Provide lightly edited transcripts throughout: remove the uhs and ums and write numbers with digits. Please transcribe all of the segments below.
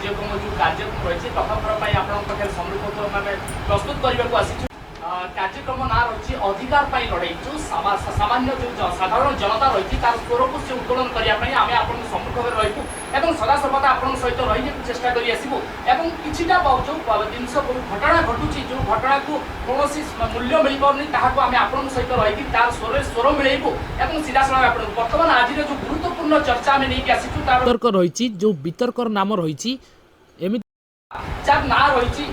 କାର୍ଯ୍ୟକ୍ରମ, ଯେଉଁ କାର୍ଯ୍ୟକ୍ରମ ରହିଛି, ପ୍ରଥମ ଥର ପାଇଁ ଆପଣଙ୍କ ପାଖରେ ସମ୍ମୁଖକୁ ଆମେ ପ୍ରସ୍ତୁତ କରିବାକୁ ଆସିଛୁ। କାର୍ଯ୍ୟକ୍ରମ ନାଁ ରହିଛି ଅଧିକାର ପାଇଁ ଲଢ଼େଇ। ଯେଉଁ ସାମାନ୍ୟ ଯେଉଁ ସାଧାରଣ ଜନତା ରହିଛି, ତାର ସ୍ୱରକୁ ସେ ଉତ୍ତୋଳନ କରିବା ପାଇଁ ଆମେ ଆପଣଙ୍କ ସମ୍ମୁଖରେ ରହିବୁ ଏବଂ ସଦାସର୍ବଦା ଆପଣଙ୍କ ସହିତ ରହିବାକୁ ଚେଷ୍ଟା କରି ଆସିବୁ। ଏବଂ କିଛିଟା ଯେଉଁ ଜିନିଷ, ଯେଉଁ ଘଟଣା ଘଟୁଛି, ଯେଉଁ ଘଟଣାକୁ କୌଣସି ମୂଲ୍ୟ ମିଳିପାରୁନି, ତାହାକୁ ଆମେ ଆପଣଙ୍କ ସହିତ ରହିକି ତାର ସ୍ୱରରେ ସ୍ୱର ମିଳେଇବୁ ଏବଂ ସିଧାସଳଖ ଆପଣଙ୍କୁ ବର୍ତ୍ତମାନ ଆଜିର ଯେଉଁ ଗୁରୁତ୍ୱପୂର୍ଣ୍ଣ ଚର୍ଚ୍ଚା ଆମେ ନେଇକି ଆସିଛୁ, ତାର ବିତର୍କ ରହିଛି, ଯେଉଁ ବିତର୍କର ନାମ ରହିଛି ଏମିତି ଯାର ନାଁ ରହିଛି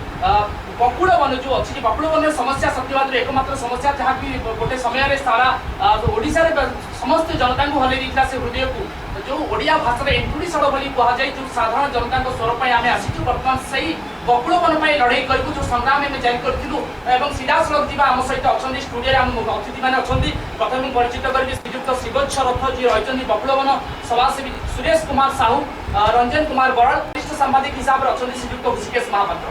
ବକୁଳ ବନ। ଯେଉଁ ଅଛି ବକୁଳ ବନର ସମସ୍ୟା, ସତ୍ୟବାଦର ଏକମାତ୍ର ସମସ୍ୟା, ଯାହାକି ଗୋଟେ ସମୟରେ ସାରା ଓଡ଼ିଶାରେ ସମସ୍ତ ଜନତାଙ୍କୁ ହଲେଇ ଦେଇଥିଲା ସେ ହୃଦୟକୁ, ଯେଉଁ ଓଡ଼ିଆ ଭାଷାରେ ଏନ୍ତୁଡ଼ିଶାଳ ବୋଲି କୁହାଯାଏ। ଯେଉଁ ସାଧାରଣ ଜନତାଙ୍କ ସ୍ୱର ପାଇଁ ଆମେ ଆସିଛୁ, ବର୍ତ୍ତମାନ ସେଇ ବକୁଳ ବନ ପାଇଁ ଲଢ଼େଇ କରିବୁ, ଯେଉଁ ସଂଗ୍ରାମ ଆମେ ଜାରି କରିଥିଲୁ। ଏବଂ ସିଧାସଳଖ ଯିବା, ଆମ ସହିତ ଅଛନ୍ତି ଷ୍ଟୁଡ଼ିଓରେ ଆମ ଅତିଥିମାନେ ଅଛନ୍ତି। ପ୍ରଥମେ ମୁଁ ପରିଚିତ କରିବି ଶ୍ରୀଯୁକ୍ତ ଶ୍ରୀବତ୍ସ ରଥ, ଯିଏ ରହିଛନ୍ତି ବକୁଳବନ ସମାଜସେବୀ ସୁରେଶ କୁମାର ସାହୁ, ରଞ୍ଜନ କୁମାର ବରାଳ, ବରିଷ୍ଠ ସାମ୍ବାଦିକ ହିସାବରେ ଅଛନ୍ତି ଶ୍ରୀଯୁକ୍ତ ହୃଷିକେଶ ମହାପାତ୍ର।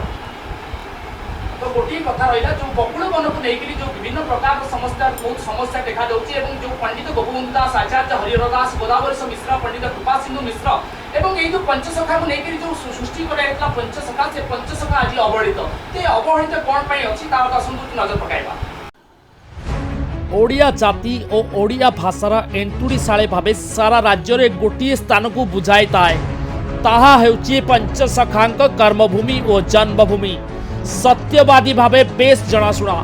ତ ଗୋଟିଏ କଥା ରହିଲା, ଯେଉଁ ବକୁଳ ବନକୁ ନେଇକରି ଯେଉଁ ବିଭିନ୍ନ ପ୍ରକାରର ସମସ୍ୟା, ବହୁତ ସମସ୍ୟା ଦେଖାଯାଉଛି ଏବଂ ଯେଉଁ ପଣ୍ଡିତ ଗୋପବନ୍ଧୁ ଦାସ, ଆଚାର୍ଯ୍ୟ ହରିହର ଦାସ, ଗୋଦାବରୀଶ ମିଶ୍ର, ପଣ୍ଡିତ କୃପାସିନ୍ଧୁ ମିଶ୍ର ଏବଂ ଏଇ ଯେଉଁ ପଞ୍ଚସଖାକୁ ନେଇକରି ଯେଉଁ ସୃଷ୍ଟି କରାଯାଇଥିଲା ପଞ୍ଚସଖା, ସେ ପଞ୍ଚସଖା ଆଜି ଅବହେଳିତ। ତ ଏ ଅବହେଳିତ କ'ଣ ପାଇଁ ଅଛି, ତାର ଆସନ୍ତୁ ନଜର ପକାଇବା। ଓଡ଼ିଆ ଜାତି ଓ ଓଡ଼ିଆ ଭାଷାର ଏନ୍ତୁଡ଼ିଶାଳ ଭାବେ ସାରା ରାଜ୍ୟରେ ଗୋଟିଏ ସ୍ଥାନକୁ ବୁଝାଇଥାଏ, ତାହା ହେଉଛି ପଞ୍ଚସଖାଙ୍କ କର୍ମଭୂମି ଓ ଜନ୍ମଭୂମି ସତ୍ୟବାଦୀ ଭାବେ ବେଶ ଜଣାଶୁଣା।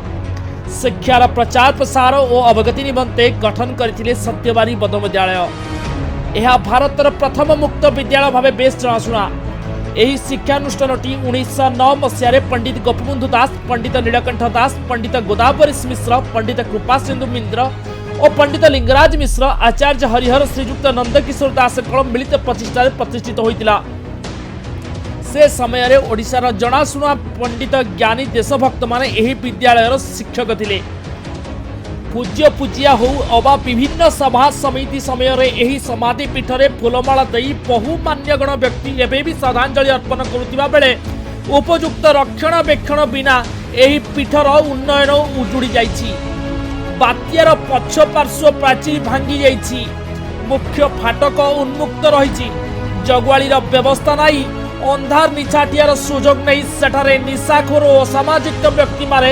ଶିକ୍ଷାର ପ୍ରଚାର ପ୍ରସାର ଓ ଅବଗତି ନିମନ୍ତେ ଗଠନ କରିଥିଲେ ସତ୍ୟବାଦୀ ବନବିଦ୍ୟାଳୟ। ଏହା ଭାରତର ପ୍ରଥମ ମୁକ୍ତ ବିଦ୍ୟାଳୟ ଭାବେ ବେଶ ଜଣାଶୁଣା। ଏହି ଶିକ୍ଷାନୁଷ୍ଠାନଟି 1909 ମସିହାରେ ପଣ୍ଡିତ ଗୋପବନ୍ଧୁ ଦାସ, ପଣ୍ଡିତ ନୀଳକଣ୍ଠ ଦାସ, ପଣ୍ଡିତ ଗୋଦାବରୀଶ ମିଶ୍ର, ପଣ୍ଡିତ କୃପାସିନ୍ଧୁ ମିଶ୍ର ଓ ପଣ୍ଡିତ ଲିଙ୍ଗରାଜ ମିଶ୍ର, ଆଚାର୍ଯ୍ୟ ହରିହର, ଶ୍ରୀଯୁକ୍ତ ନନ୍ଦକିଶୋର ଦାସଙ୍କ ମିଳିତ ପ୍ରଚେଷ୍ଟାରେ ପ୍ରତିଷ୍ଠିତ ହୋଇଥିଲା। ସେ ସମୟରେ ଓଡ଼ିଶାର ଜଣାଶୁଣା ପଣ୍ଡିତ, ଜ୍ଞାନୀ, ଦେଶଭକ୍ତମାନେ ଏହି ବିଦ୍ୟାଳୟର ଶିକ୍ଷକ ଥିଲେ। ପୂଜ୍ୟ ପୂଜିଆ ହେଉ ଅବା ବିଭିନ୍ନ ସଭା ସମିତି ସମୟରେ ଏହି ସମାଧି ପୀଠରେ ଫୁଲମାଳ ଦେଇ ବହୁ ମାନ୍ୟଗଣ୍ୟ ବ୍ୟକ୍ତି ଏବେ ବି ଶ୍ରଦ୍ଧାଞ୍ଜଳି ଅର୍ପଣ କରୁଥିବା ବେଳେ ଉପଯୁକ୍ତ ରକ୍ଷଣାବେକ୍ଷଣ ବିନା ଏହି ପୀଠର ଉନ୍ନୟନ ଉଜୁଡ଼ି ଯାଇଛି। ବାତ୍ୟାର ପଛ ପାର୍ଶ୍ୱ ପ୍ରାଚୀର ଭାଙ୍ଗି ଯାଇଛି। ମୁଖ୍ୟ ଫାଟକ ଉନ୍ମୁକ୍ତ ରହିଛି, ଜଗୁଆଳିର ବ୍ୟବସ୍ଥା ନାହିଁ। ଅନ୍ଧାର ନିଛାଟିଆର ସୁଯୋଗ ନେଇ ସେଠାରେ ନିଶାଖୋର ଓ ଅସାମାଜିକ ବ୍ୟକ୍ତିମାନେ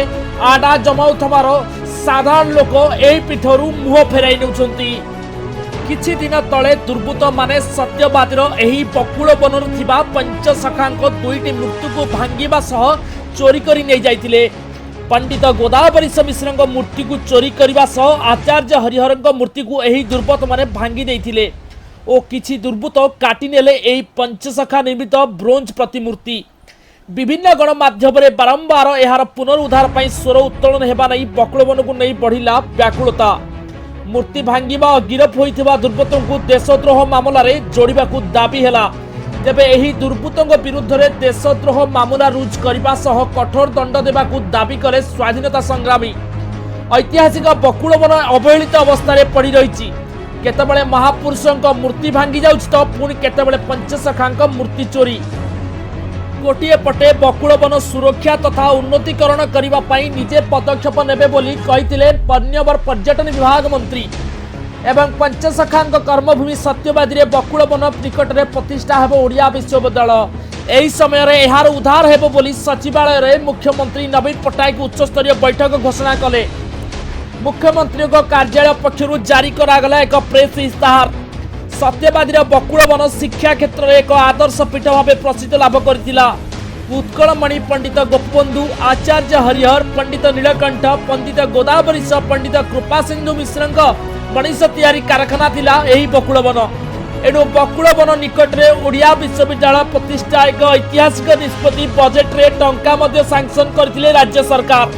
ଆଡା ଜମାଉଥିବାର ସାଧାରଣ ଲୋକ ଏହି ପୀଠରୁ ମୁହଁ ଫେରାଇ ନେଉଛନ୍ତି। କିଛି ଦିନ ତଳେ ଦୁର୍ବୃତ୍ତମାନେ ସତ୍ୟବାଦୀର ଏହି ବକୁଳ ବନରୁ ଥିବା ପଞ୍ଚସଖାଙ୍କ ଦୁଇଟି ମୂର୍ତ୍ତିକୁ ଭାଙ୍ଗିବା ସହ ଚୋରି କରି ନେଇଯାଇଥିଲେ। ପଣ୍ଡିତ ଗୋଦାବରୀଶ ମିଶ୍ରଙ୍କ ମୂର୍ତ୍ତିକୁ ଚୋରି କରିବା ସହ ଆଚାର୍ଯ୍ୟ ହରିହରଙ୍କ ମୂର୍ତ୍ତିକୁ ଏହି ଦୁର୍ବୃତ୍ତମାନେ ଭାଙ୍ଗି ଦେଇଥିଲେ ଓ କିଛି ଦୁର୍ବୃତ୍ତ କାଟିନେଲେ ଏହି ପଞ୍ଚସଖା ନିର୍ମିତ ବ୍ରୋଞ୍ଜ ପ୍ରତିମୂର୍ତ୍ତି। ବିଭିନ୍ନ ଗଣମାଧ୍ୟମରେ ବାରମ୍ବାର ଏହାର ପୁନରୁଦ୍ଧାର ପାଇଁ ସ୍ୱର ଉତ୍ତୋଳନ ହେବା ନେଇ ବକୁଳବନକୁ ନେଇ ବଢ଼ିଲା ବ୍ୟାକୁଳତା। ମୂର୍ତ୍ତି ଭାଙ୍ଗିବା ଓ ଗିରଫ ହୋଇଥିବା ଦୁର୍ବୃତ୍ତଙ୍କୁ ଦେଶଦ୍ରୋହ ମାମଲାରେ ଯୋଡ଼ିବାକୁ ଦାବି ହେଲା। ତେବେ ଏହି ଦୁର୍ବୃତ୍ତଙ୍କ ବିରୁଦ୍ଧରେ ଦେଶଦ୍ରୋହ ମାମଲା ରୁଜୁ କରିବା ସହ କଠୋର ଦଣ୍ଡ ଦେବାକୁ ଦାବି କଲେ ସ୍ୱାଧୀନତା ସଂଗ୍ରାମୀ। ଐତିହାସିକ ବକୁଳବନ ଅବହେଳିତ ଅବସ୍ଥାରେ ପଡ଼ି ରହିଛି। କେତେବେଳେ ମହାପୁରୁଷଙ୍କ ମୂର୍ତ୍ତି ଭାଙ୍ଗି ଯାଉଛି ତ ପୁଣି କେତେବେଳେ ପଞ୍ଚସଖାଙ୍କ ମୂର୍ତ୍ତି ଚୋରି। ଗୋଟିଏ ପଟେ ବକୁଳବନ ସୁରକ୍ଷା ତଥା ଉନ୍ନତିକରଣ କରିବା ପାଇଁ ନିଜେ ପଦକ୍ଷେପ ନେବେ ବୋଲି କହିଥିଲେ ମାନ୍ୟବର ପର୍ଯ୍ୟଟନ ବିଭାଗ ମନ୍ତ୍ରୀ ଏବଂ ପଞ୍ଚସଖାଙ୍କ କର୍ମଭୂମି ସତ୍ୟବାଦୀରେ ବକୁଳବନ ନିକଟରେ ପ୍ରତିଷ୍ଠା ହେବ ଓଡ଼ିଆ ବିଶ୍ୱବିଦ୍ୟାଳୟ, ଏହି ସମୟରେ ଏହାର ଉଦ୍ଧାର ହେବ ବୋଲି ସଚିବାଳୟରେ ମୁଖ୍ୟମନ୍ତ୍ରୀ ନବୀନ ପଟ୍ଟନାୟକ ଉଚ୍ଚସ୍ତରୀୟ ବୈଠକ ଘୋଷଣା କଲେ। ମୁଖ୍ୟମନ୍ତ୍ରୀଙ୍କ କାର୍ଯ୍ୟାଳୟ ପକ୍ଷରୁ ଜାରି କରାଗଲା ଏକ ପ୍ରେସ୍ ଇସ୍ତାହାର। ସତ୍ୟବାଦୀର ବକୁଳବନ ଶିକ୍ଷା କ୍ଷେତ୍ରରେ ଏକ ଆଦର୍ଶ ପୀଠ ଭାବେ ପ୍ରସିଦ୍ଧି ଲାଭ କରିଥିଲା। ଉତ୍କଳମଣି ପଣ୍ଡିତ ଗୋପବନ୍ଧୁ, ଆଚାର୍ଯ୍ୟ ହରିହର, ପଣ୍ଡିତ ନୀଳକଣ୍ଠ, ପଣ୍ଡିତ ଗୋଦାବରୀଶ, ପଣ୍ଡିତ କୃପାସିନ୍ଧୁ ମିଶ୍ରଙ୍କ ମଣିଷ ତିଆରି କାରଖାନା ଥିଲା ଏହି ବକୁଳବନ। ଏଣୁ ବକୁଳବନ ନିକଟରେ ଓଡ଼ିଆ ବିଶ୍ୱବିଦ୍ୟାଳୟ ପ୍ରତିଷ୍ଠା ଏକ ଐତିହାସିକ ନିଷ୍ପତ୍ତି। ବଜେଟରେ ଟଙ୍କା ମଧ୍ୟ ସାଂସନ କରିଥିଲେ ରାଜ୍ୟ ସରକାର।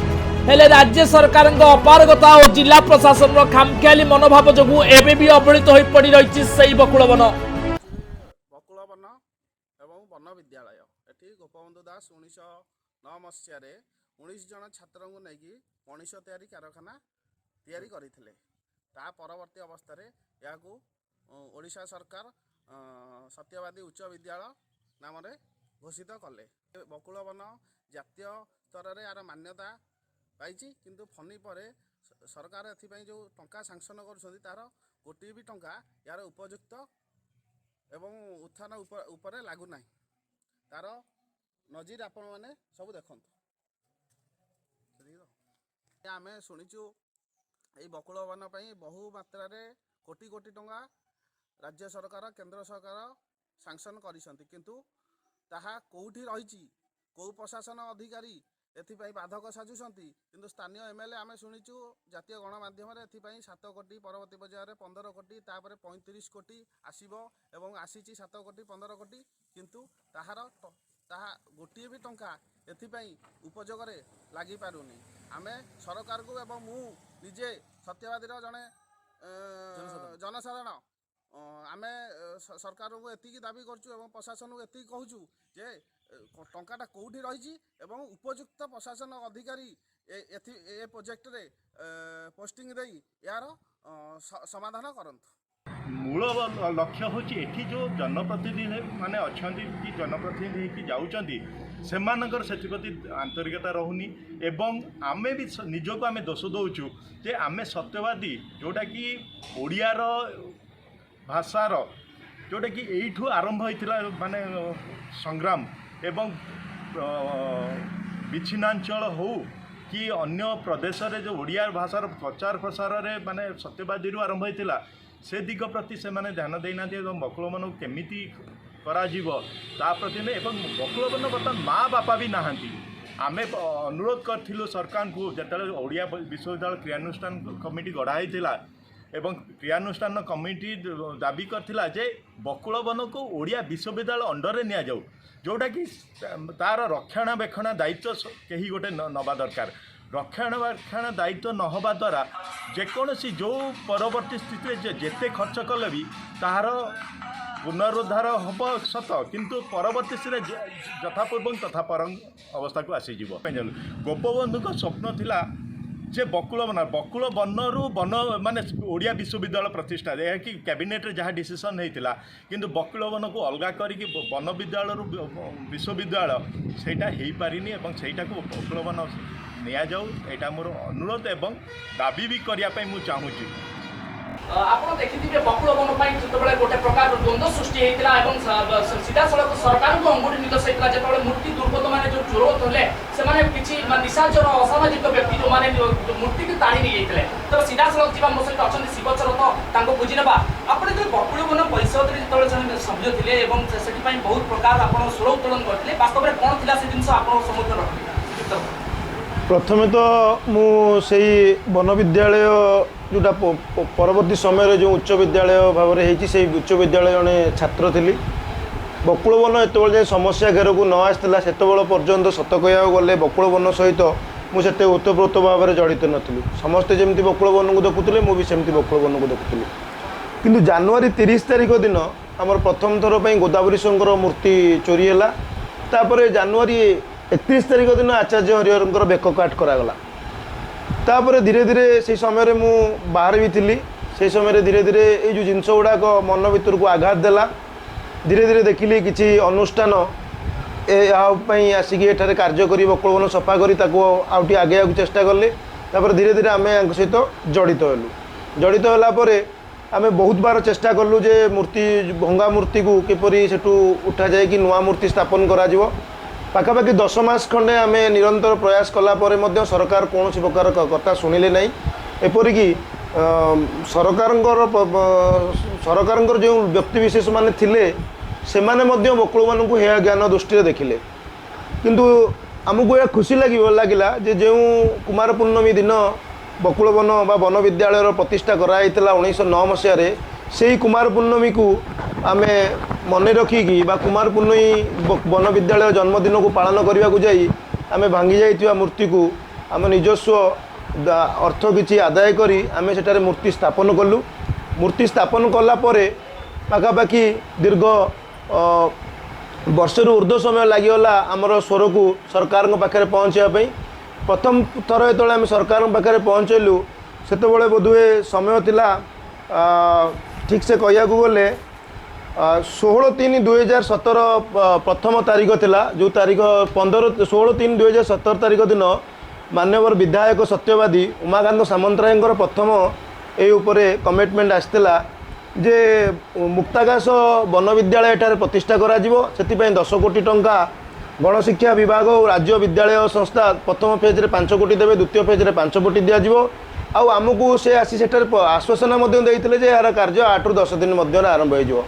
ହେଲେ ରାଜ୍ୟ ସରକାରଙ୍କ ଅପାରଗତା ଓ ଜିଲ୍ଲା ପ୍ରଶାସନର ଖାମଖିଆଲି ମନୋଭାବ ଯୋଗୁଁ ଏବେ ବି ଅବହେଳିତ ହୋଇ ପଡ଼ି ରହିଛି ସେଇ ବକୁଳବନ। ବକୁଳବନ ଏବଂ ବନ ବିଦ୍ୟାଳୟ, ଏଠି ଗୋପବନ୍ଧୁ ଦାସ 1909 ମସିହାରେ 19 ଜଣ ଛାତ୍ରଙ୍କୁ ନେଇକି ମଣିଷ ତିଆରି କାରଖାନା ତିଆରି କରିଥିଲେ। ତା ପରବର୍ତ୍ତୀ ଅବସ୍ଥାରେ ଏହାକୁ ଓଡ଼ିଶା ସରକାର ସତ୍ୟବାଦୀ ଉଚ୍ଚ ବିଦ୍ୟାଳୟ ନାମରେ ଘୋଷିତ କଲେ। ବକୁଳବନ ଜାତୀୟ ସ୍ତରରେ ଏହାର ମାନ୍ୟତା ପାଇଛି, କିନ୍ତୁ ଫନି ପରେ ସରକାର ଏଥିପାଇଁ ଯେଉଁ ଟଙ୍କା ସାଂସନ କରୁଛନ୍ତି, ତାର ଗୋଟିଏ ବି ଟଙ୍କା ଏହାର ଉପଯୁକ୍ତ ଏବଂ ଉତ୍ଥାନ ଉପରେ ଲାଗୁନାହିଁ। ତାର ନଜିର ଆପଣମାନେ ସବୁ ଦେଖନ୍ତୁ। ସେତିକି ତ। ଆମେ ଶୁଣିଛୁ, ଏଇ ବକୁଳବନ ପାଇଁ ବହୁ ମାତ୍ରାରେ କୋଟି କୋଟି ଟଙ୍କା ରାଜ୍ୟ ସରକାର, କେନ୍ଦ୍ର ସରକାର ସାଙ୍କସନ୍ କରିଛନ୍ତି। କିନ୍ତୁ ତାହା କେଉଁଠି ରହିଛି, କେଉଁ ପ୍ରଶାସନ ଅଧିକାରୀ ଏଥିପାଇଁ ବାଧକ ସାଜୁଛନ୍ତି? କିନ୍ତୁ ସ୍ଥାନୀୟ ଏମଏଲଏ, ଆମେ ଶୁଣିଛୁ ଜାତୀୟ ଗଣମାଧ୍ୟମରେ, ଏଥିପାଇଁ 7 କୋଟି, ପରବର୍ତ୍ତୀ ପର୍ଯ୍ୟାୟରେ 15 କୋଟି, ତାପରେ 35 କୋଟି ଆସିବ ଏବଂ ଆସିଛି 7 କୋଟି, 15 କୋଟି। କିନ୍ତୁ ତାହା ଗୋଟିଏ ବି ଟଙ୍କା ଏଥିପାଇଁ ଉପଯୋଗରେ ଲାଗିପାରୁନି। ଆମେ ସରକାରକୁ ଏବଂ ମୁଁ ନିଜେ ସତ୍ୟବାଦୀର ଜଣେ ଜନସାଧାରଣ, ଆମେ ସରକାରଙ୍କୁ ଏତିକି ଦାବି କରୁଛୁ ଏବଂ ପ୍ରଶାସନକୁ ଏତିକି କହୁଛୁ ଯେ ଟଙ୍କାଟା କେଉଁଠି ରହିଛି ଏବଂ ଉପଯୁକ୍ତ ପ୍ରଶାସନ ଅଧିକାରୀ ଏଥି ଏ ପ୍ରୋଜେକ୍ଟରେ ପୋଷ୍ଟିଂ ଦେଇ ଏହାର ସମାଧାନ କରନ୍ତୁ। ମୂଳ ଲକ୍ଷ୍ୟ ହେଉଛି, ଏଠି ଯେଉଁ ଜନପ୍ରତିନିଧି ମାନେ ଅଛନ୍ତି କି ଜନପ୍ରତିନିଧି ହେଇକି ଯାଉଛନ୍ତି, ସେମାନଙ୍କର ସେଥିପ୍ରତି ଆନ୍ତରିକତା ରହୁନି। ଏବଂ ଆମେ ବି ନିଜକୁ ଆମେ ଦୋଷ ଦେଉଛୁ ଯେ ଆମେ ସତ୍ୟବାଦୀ, ଯେଉଁଟାକି ଓଡ଼ିଆର ଭାଷାର, ଯେଉଁଟାକି ଏଇଠୁ ଆରମ୍ଭ ହୋଇଥିଲା ମାନେ ସଂଗ୍ରାମ ଏବଂ ବିଚ୍ଛିନ୍ନାଞ୍ଚଳ ହଉ କି ଅନ୍ୟ ପ୍ରଦେଶରେ ଯେଉଁ ଓଡ଼ିଆ ଭାଷାର ପ୍ରଚାର ପ୍ରସାରରେ ମାନେ ସତ୍ୟବାଦୀରୁ ଆରମ୍ଭ ହୋଇଥିଲା, ସେ ଦିଗ ପ୍ରତି ସେମାନେ ଧ୍ୟାନ ଦେଇନାହାନ୍ତି। ଏବଂ ବକୁଳବନକୁ କେମିତି କରାଯିବ ତା ପ୍ରତି ନୁହେଁ। ଏବଂ ବକୁଳବନ ବର୍ତ୍ତମାନ ମା ବାପା ବି ନାହାନ୍ତି। ଆମେ ଅନୁରୋଧ କରିଥିଲୁ ସରକାରଙ୍କୁ, ଯେତେବେଳେ ଓଡ଼ିଆ ବିଶ୍ୱବିଦ୍ୟାଳୟ କ୍ରିୟାନୁଷ୍ଠାନ କମିଟି ଗଢ଼ା ହେଇଥିଲା ଏବଂ କ୍ରିୟାନୁଷ୍ଠାନ କମିଟି ଦାବି କରିଥିଲା ଯେ ବକୁଳବନକୁ ଓଡ଼ିଆ ବିଶ୍ୱବିଦ୍ୟାଳୟ ଅଣ୍ଡରରେ ନିଆଯାଉ, ଯେଉଁଟାକି ତାର ରକ୍ଷଣାବେକ୍ଷଣ ଦାୟିତ୍ୱ କେହି ଗୋଟେ ନେବା ଦରକାର। ରକ୍ଷଣାବେକ୍ଷଣ ଦାୟିତ୍ୱ ନ ହେବା ଦ୍ୱାରା ଯେକୌଣସି ଯେଉଁ ପରବର୍ତ୍ତୀ ସ୍ଥିତିରେ ଯେତେ ଖର୍ଚ୍ଚ କଲେ ବି ତାହାର ପୁନରୁଦ୍ଧାର ହେବ ସତ, କିନ୍ତୁ ପରବର୍ତ୍ତୀ ସ୍ଥିତିରେ ଯଥା ପୂର୍ବଂ ତଥା ପରଂ ଅବସ୍ଥାକୁ ଆସିଯିବ। ଗୋପବନ୍ଧୁଙ୍କ ସ୍ୱପ୍ନ ଥିଲା ଯେ ବକୁଳ ବନ, ବକୁଳ ବନରୁ ବନ ମାନେ ଓଡ଼ିଆ ବିଶ୍ୱବିଦ୍ୟାଳୟ ପ୍ରତିଷ୍ଠା, ଏହାକି କ୍ୟାବିନେଟ୍ରେ ଯାହା ଡିସିସନ୍ ହେଇଥିଲା। କିନ୍ତୁ ବକୁଳ ବନକୁ ଅଲଗା କରିକି ବନ ବିଦ୍ୟାଳୟରୁ ବିଶ୍ୱବିଦ୍ୟାଳୟ, ସେଇଟା ହେଇପାରିନି। ଏବଂ ସେଇଟାକୁ ବକୁଳ ବନ ନିଆଯାଉ, ଏଇଟା ମୋର ଅନୁରୋଧ ଏବଂ ଦାବି ବି କରିବା ପାଇଁ ମୁଁ ଚାହୁଁଛି। ଆପଣ ଦେଖିଥିବେ, ବକୁଳ ବନ ପାଇଁ ଯେତେବେଳେ ଗୋଟେ ପ୍ରକାର ଦ୍ୱନ୍ଦ୍ୱ ସୃଷ୍ଟି ହେଇଥିଲା ଏବଂ ସିଧାସଳଖ ସରକାରଙ୍କୁ ଅଙ୍ଗୁଳି ନିର୍ଦ୍ଦେଶ ହେଇଥିଲା, ଯେତେବେଳେ ମୂର୍ତ୍ତି ଦୁର୍ବୃତ୍ତମାନେ ଯୋଉ ଚୋର ଥିଲେ, ସେମାନେ କିଛି ମାନେ ନିଶାଚର ଅସାମାଜିକ ବ୍ୟକ୍ତି ଯୋଉମାନେ ଯୋଉ ମୂର୍ତ୍ତିକୁ ତାଣି ନେଇଯାଇଥିଲେ। ତେବେ ସିଧାସଳଖ ଯିବା, ମୋ ସହିତ ଅଛନ୍ତି ଶିବଚରଥ, ତାଙ୍କୁ ବୁଝି ନେବା। ଆପଣ ଯେତେବେଳେ ବକୁଳ ବନ ପରିଷଦରେ ଯେତେବେଳେ ଜଣେ ସଭ୍ୟ ଥିଲେ ଏବଂ ସେଥିପାଇଁ ବହୁତ ପ୍ରକାର ଆପଣ ସ୍ୱର ଉତ୍ତୋଳନ କରିଥିଲେ, ବାସ୍ତବରେ କ'ଣ ଥିଲା ସେ ଜିନିଷ ଆପଣ ସମ୍ମୁଖୀନ ରଖିଥିଲେ? ପ୍ରଥମେ ତ ମୁଁ ସେଇ ବନବିଦ୍ୟାଳୟ, ଯେଉଁଟା ପରବର୍ତ୍ତୀ ସମୟରେ ଯେଉଁ ଉଚ୍ଚ ବିଦ୍ୟାଳୟ ଭାବରେ ହେଇଛି, ସେଇ ଉଚ୍ଚ ବିଦ୍ୟାଳୟ ଜଣେ ଛାତ୍ର ଥିଲି। ବକୁଳବନ ଯେତେବେଳେ ଯାଏଁ ସମସ୍ୟା ଘେରକୁ ନ ଆସିଥିଲା, ସେତେବେଳେ ପର୍ଯ୍ୟନ୍ତ ସତ କହିବାକୁ ଗଲେ ବକୁଳବନ ସହିତ ମୁଁ ସେତେ ଓତପ୍ରୋତ ଭାବରେ ଜଡ଼ିତ ନଥିଲି। ସମସ୍ତେ ଯେମିତି ବକୁଳବନକୁ ଦେଖୁଥିଲେ, ମୁଁ ବି ସେମିତି ବକୁଳବନକୁ ଦେଖୁଥିଲି। କିନ୍ତୁ ଜାନୁଆରୀ 30 ତାରିଖ ଦିନ ଆମର ପ୍ରଥମ ଥର ପାଇଁ ଗୋଦାବରୀଶଙ୍କର ମୂର୍ତ୍ତି ଚୋରି ହେଲା। ତାପରେ ଜାନୁଆରୀ 31 ତାରିଖ ଦିନ ଆଚାର୍ଯ୍ୟ ହରିହରଙ୍କର ବେକ କାଟ କରାଗଲା। ତାପରେ ଧୀରେ ଧୀରେ, ସେଇ ସମୟରେ ମୁଁ ବାହାରେ ବି ଥିଲି, ସେଇ ସମୟରେ ଧୀରେ ଧୀରେ ଏଇ ଯେଉଁ ଜିନିଷ ଗୁଡ଼ାକ ମନ ଭିତରକୁ ଆଘାତ ଦେଲା। ଧୀରେ ଧୀରେ ଦେଖିଲି କିଛି ଅନୁଷ୍ଠାନ ଏହା ପାଇଁ ଆସିକି ଏଠାରେ କାର୍ଯ୍ୟ କରି ବକୁଳବନ ସଫା କରି ତାକୁ ଆଉ ଟିକେ ଆଗେଇବାକୁ ଚେଷ୍ଟା କଲେ। ତାପରେ ଧୀରେ ଧୀରେ ଆମେ ୟାଙ୍କ ସହିତ ଜଡ଼ିତ ହେଲୁ। ଜଡ଼ିତ ହେଲା ପରେ ଆମେ ବହୁତ ବାର ଚେଷ୍ଟା କଲୁ ଯେ ମୂର୍ତ୍ତି, ଭଙ୍ଗା ମୂର୍ତ୍ତିକୁ କିପରି ସେଠୁ ଉଠାଯାଇକି ନୂଆ ମୂର୍ତ୍ତି ସ୍ଥାପନ କରାଯିବ। ପାଖାପାଖି 10 ମାସ ଖଣ୍ଡେ ଆମେ ନିରନ୍ତର ପ୍ରୟାସ କଲା ପରେ ମଧ୍ୟ ସରକାର କୌଣସି ପ୍ରକାର କଥା ଶୁଣିଲେ ନାହିଁ। ଏପରିକି ସରକାରଙ୍କର ଯେଉଁ ବ୍ୟକ୍ତିବିଶେଷ ମାନେ ଥିଲେ, ସେମାନେ ମଧ୍ୟ ବକୁଳବନକୁ ହେୟ ଜ୍ଞାନ ଦୃଷ୍ଟିରେ ଦେଖିଲେ। କିନ୍ତୁ ଆମକୁ ଏହା ଖୁସି ଲାଗିଲା ଯେ ଯେଉଁ କୁମାର ପୂର୍ଣ୍ଣମୀ ଦିନ ବକୁଳବନ ବା ବନ ବିଦ୍ୟାଳୟର ପ୍ରତିଷ୍ଠା କରାଯାଇଥିଲା 1909 ମସିହାରେ, ସେଇ କୁମାର ପୂର୍ଣ୍ଣମୀକୁ ଆମେ ମନେ ରଖିକି ବା କୁମାର ପୂର୍ଣ୍ଣମୀ ବନ ବିଦ୍ୟାଳୟ ଜନ୍ମଦିନକୁ ପାଳନ କରିବାକୁ ଯାଇ ଆମେ ଭାଙ୍ଗି ଯାଇଥିବା ମୂର୍ତ୍ତିକୁ ଆମ ନିଜସ୍ୱ ଅର୍ଥ କିଛି ଆଦାୟ କରି ଆମେ ସେଠାରେ ମୂର୍ତ୍ତି ସ୍ଥାପନ କଲୁ। ମୂର୍ତ୍ତି ସ୍ଥାପନ କଲା ପରେ ପାଖାପାଖି ଦୀର୍ଘ ବର୍ଷରୁ ଉର୍ଦ୍ଧ୍ୱ ସମୟ ଲାଗିଗଲା ଆମର ସ୍ୱରକୁ ସରକାରଙ୍କ ପାଖରେ ପହଞ୍ଚିବା ପାଇଁ। ପ୍ରଥମ ଥର ଯେତେବେଳେ ଆମେ ସରକାରଙ୍କ ପାଖରେ ପହଞ୍ଚାଇଲୁ, ସେତେବେଳେ ବୋଧହୁଏ ସମୟ ଥିଲା, ଠିକ୍ ସେ କହିବାକୁ ଗଲେ 16/3/2017 ପ୍ରଥମ ତାରିଖ ଥିଲା, ଯେଉଁ ତାରିଖ 15, 16/3/2017 ତାରିଖ ଦିନ ମାନ୍ୟବର ବିଧାୟକ ସତ୍ୟବାଦୀ ଉମାକାନ୍ତ ସାମନ୍ତରାୟଙ୍କର ପ୍ରଥମ ଏଇ ଉପରେ କମିଟମେଣ୍ଟ ଆସିଥିଲା। ଯେ ମୁକ୍ତାକାଶ ବନବିଦ୍ୟାଳୟ ଏଠାରେ ପ୍ରତିଷ୍ଠା କରାଯିବ। ସେଥିପାଇଁ 10 କୋଟି ଟଙ୍କା ଗଣଶିକ୍ଷା ବିଭାଗ ଓ ରାଜ୍ୟ ବିଦ୍ୟାଳୟ ସଂସ୍ଥା ପ୍ରଥମ ଫେଜ୍ରେ 5 କୋଟି ଦେବେ, ଦ୍ୱିତୀୟ ଫେଜ୍ରେ 5 କୋଟି ଦିଆଯିବ। ଆଉ ଆମକୁ ସେ ଆସି ସେଠାରେ ଆଶ୍ୱାସନା ମଧ୍ୟ ଦେଇଥିଲେ ଯେ ଏହାର କାର୍ଯ୍ୟ 8ରୁ 10 ଦିନ ମଧ୍ୟରେ ଆରମ୍ଭ ହୋଇଯିବ।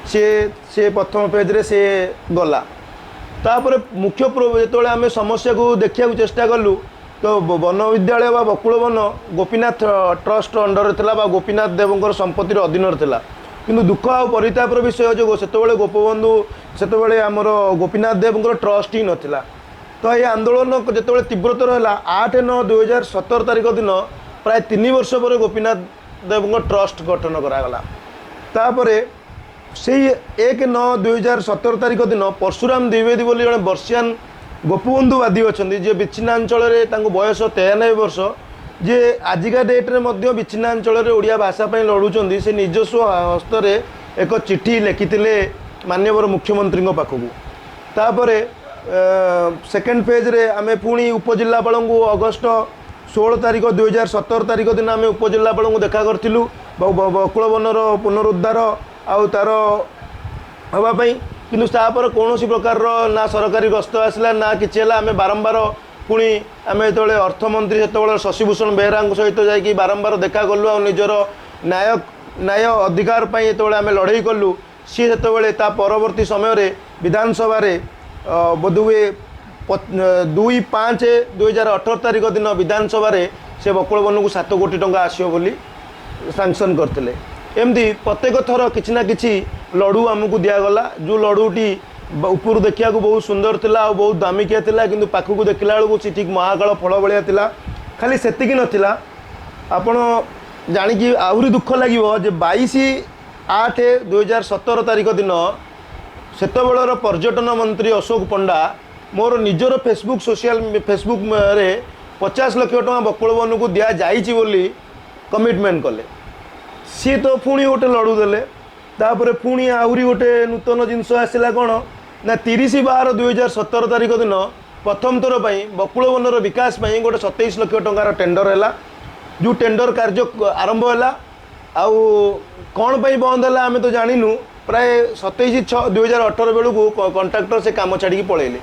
ସିଏ ସେ ପ୍ରଥମ ଫେଜ୍ରେ ସେ ଗଲା। ତାପରେ ମୁଖ୍ୟ ଯେତେବେଳେ ଆମେ ସମସ୍ୟାକୁ ଦେଖିବାକୁ ଚେଷ୍ଟା କଲୁ, ତ ବନ ବିଦ୍ୟାଳୟ ବା ବକୁଳ ବନ ଗୋପୀନାଥ ଟ୍ରଷ୍ଟ ଅଣ୍ଡରରେ ଥିଲା ବା ଗୋପୀନାଥ ଦେବଙ୍କର ସମ୍ପତ୍ତିର ଅଧୀନରେ ଥିଲା। କିନ୍ତୁ ଦୁଃଖ ଆଉ ପରିତାପର ବିଷୟ ଯେ ସେତେବେଳେ ଗୋପବନ୍ଧୁ, ସେତେବେଳେ ଆମର ଗୋପୀନାଥ ଦେବଙ୍କର ଟ୍ରଷ୍ଟ ହିଁ ନଥିଲା। ତ ଏହି ଆନ୍ଦୋଳନ ଯେତେବେଳେ ତୀବ୍ରତର ହେଲା, 8/9/2017 ତାରିଖ ଦିନ ପ୍ରାୟ 3 ବର୍ଷ ପରେ ଗୋପୀନାଥ ଦେବଙ୍କ ଟ୍ରଷ୍ଟ ଗଠନ କରାଗଲା। ତାପରେ ସେଇ 1/9/2017 ତାରିଖ ଦିନ ପରଶୁରାମ ଦ୍ୱିବେଦୀ ବୋଲି ଜଣେ ବର୍ଷିଆନ ଗୋପବନ୍ଧୁବାଦୀ ଅଛନ୍ତି, ଯିଏ ବିଚ୍ଛିନ୍ନାଞ୍ଚଳରେ, ତାଙ୍କୁ ବୟସ 93 ବର୍ଷ, ଯିଏ ଆଜିକା ଡେଟ୍ରେ ମଧ୍ୟ ବିଚ୍ଛିନ୍ନାଞ୍ଚଳରେ ଓଡ଼ିଆ ଭାଷା ପାଇଁ ଲଢ଼ୁଛନ୍ତି, ସେ ନିଜସ୍ୱ ହସ୍ତରେ ଏକ ଚିଠି ଲେଖିଥିଲେ ମାନ୍ୟବର ମୁଖ୍ୟମନ୍ତ୍ରୀଙ୍କ ପାଖକୁ। ତାପରେ ସେକେଣ୍ଡ ଫେଜ୍ରେ ଆମେ ପୁଣି ଉପଜିଲ୍ଲାପାଳଙ୍କୁ ଅଗଷ୍ଟ 16 ତାରିଖ 2017 ତାରିଖ ଦିନ ଆମେ ଉପଜିଲ୍ଲାପାଳଙ୍କୁ ଦେଖା କରିଥିଲୁ ବକୁଳବନର ପୁନରୁଦ୍ଧାର ଆଉ ତା'ର ହେବା ପାଇଁ। କିନ୍ତୁ ତାପରେ କୌଣସି ପ୍ରକାରର ନା ସରକାରୀ ଗସ୍ତ ଆସିଲା, ନା କିଛି ହେଲା। ଆମେ ବାରମ୍ବାର ପୁଣି ଆମେ ଯେତେବେଳେ ଅର୍ଥମନ୍ତ୍ରୀ ସେତେବେଳେ ଶଶିଭୂଷଣ ବେହେରାଙ୍କ ସହିତ ଯାଇକି ବାରମ୍ବାର ଦେଖା କଲୁ ଆଉ ନିଜର ନ୍ୟାୟ ଅଧିକାର ପାଇଁ ଯେତେବେଳେ ଆମେ ଲଢ଼େଇ କଲୁ, ସିଏ ସେତେବେଳେ ତା ପରବର୍ତ୍ତୀ ସମୟରେ ବିଧାନସଭାରେ ବୋଧହୁଏ 2/5/2018 ତାରିଖ ଦିନ ବିଧାନସଭାରେ ସେ ବକୁଳବନକୁ 7 କୋଟି ଟଙ୍କା ଆସିବ ବୋଲି ସାଙ୍କସନ୍ କରିଥିଲେ। ଏମିତି ପ୍ରତ୍ୟେକ ଥର କିଛି ନା କିଛି ଲଡ଼ୁ ଆମକୁ ଦିଆଗଲା, ଯେଉଁ ଲଡ଼ୁଟି ଉପରୁ ଦେଖିବାକୁ ବହୁତ ସୁନ୍ଦର ଥିଲା ଆଉ ବହୁତ ଦାମିକିଆ ଥିଲା, କିନ୍ତୁ ପାଖକୁ ଦେଖିଲା ବେଳକୁ ସେ ଠିକ୍ ମହାକାଳ ଫଳ ଭଳିଆ ଥିଲା। ଖାଲି ସେତିକି ନଥିଲା, ଆପଣ ଜାଣିକି ଆହୁରି ଦୁଃଖ ଲାଗିବ ଯେ 22/8/2017 ତାରିଖ ଦିନ ସେତେବେଳର ପର୍ଯ୍ୟଟନ ମନ୍ତ୍ରୀ ଅଶୋକ ପଣ୍ଡା ମୋର ନିଜର ଫେସବୁକ୍, ସୋସିଆଲ ଫେସବୁକ୍ରେ 50 ଲକ୍ଷ ଟଙ୍କା ବକୁଳବନକୁ ଦିଆଯାଇଛି ବୋଲି କମିଟମେଣ୍ଟ କଲେ। ସିଏ ତ ପୁଣି ଗୋଟେ ଲଡ଼ୁ ଦେଲେ। ତାପରେ ପୁଣି ଆହୁରି ଗୋଟେ ନୂତନ ଜିନିଷ ଆସିଲା। କ'ଣ ନା 30/12/2017 ତାରିଖ ଦିନ ପ୍ରଥମ ଥର ପାଇଁ ବକୁଳବନର ବିକାଶ ପାଇଁ ଗୋଟେ 27 ଲକ୍ଷ ଟଙ୍କାର ଟେଣ୍ଡର ହେଲା, ଯେଉଁ ଟେଣ୍ଡର କାର୍ଯ୍ୟ ଆରମ୍ଭ ହେଲା ଆଉ କ'ଣ ପାଇଁ ବନ୍ଦ ହେଲା ଆମେ ତ ଜାଣିନୁ। ପ୍ରାୟ 27/6/2018 ବେଳକୁ କଣ୍ଟ୍ରାକ୍ଟର ସେ କାମ ଛାଡ଼ିକି ପଳେଇଲେ।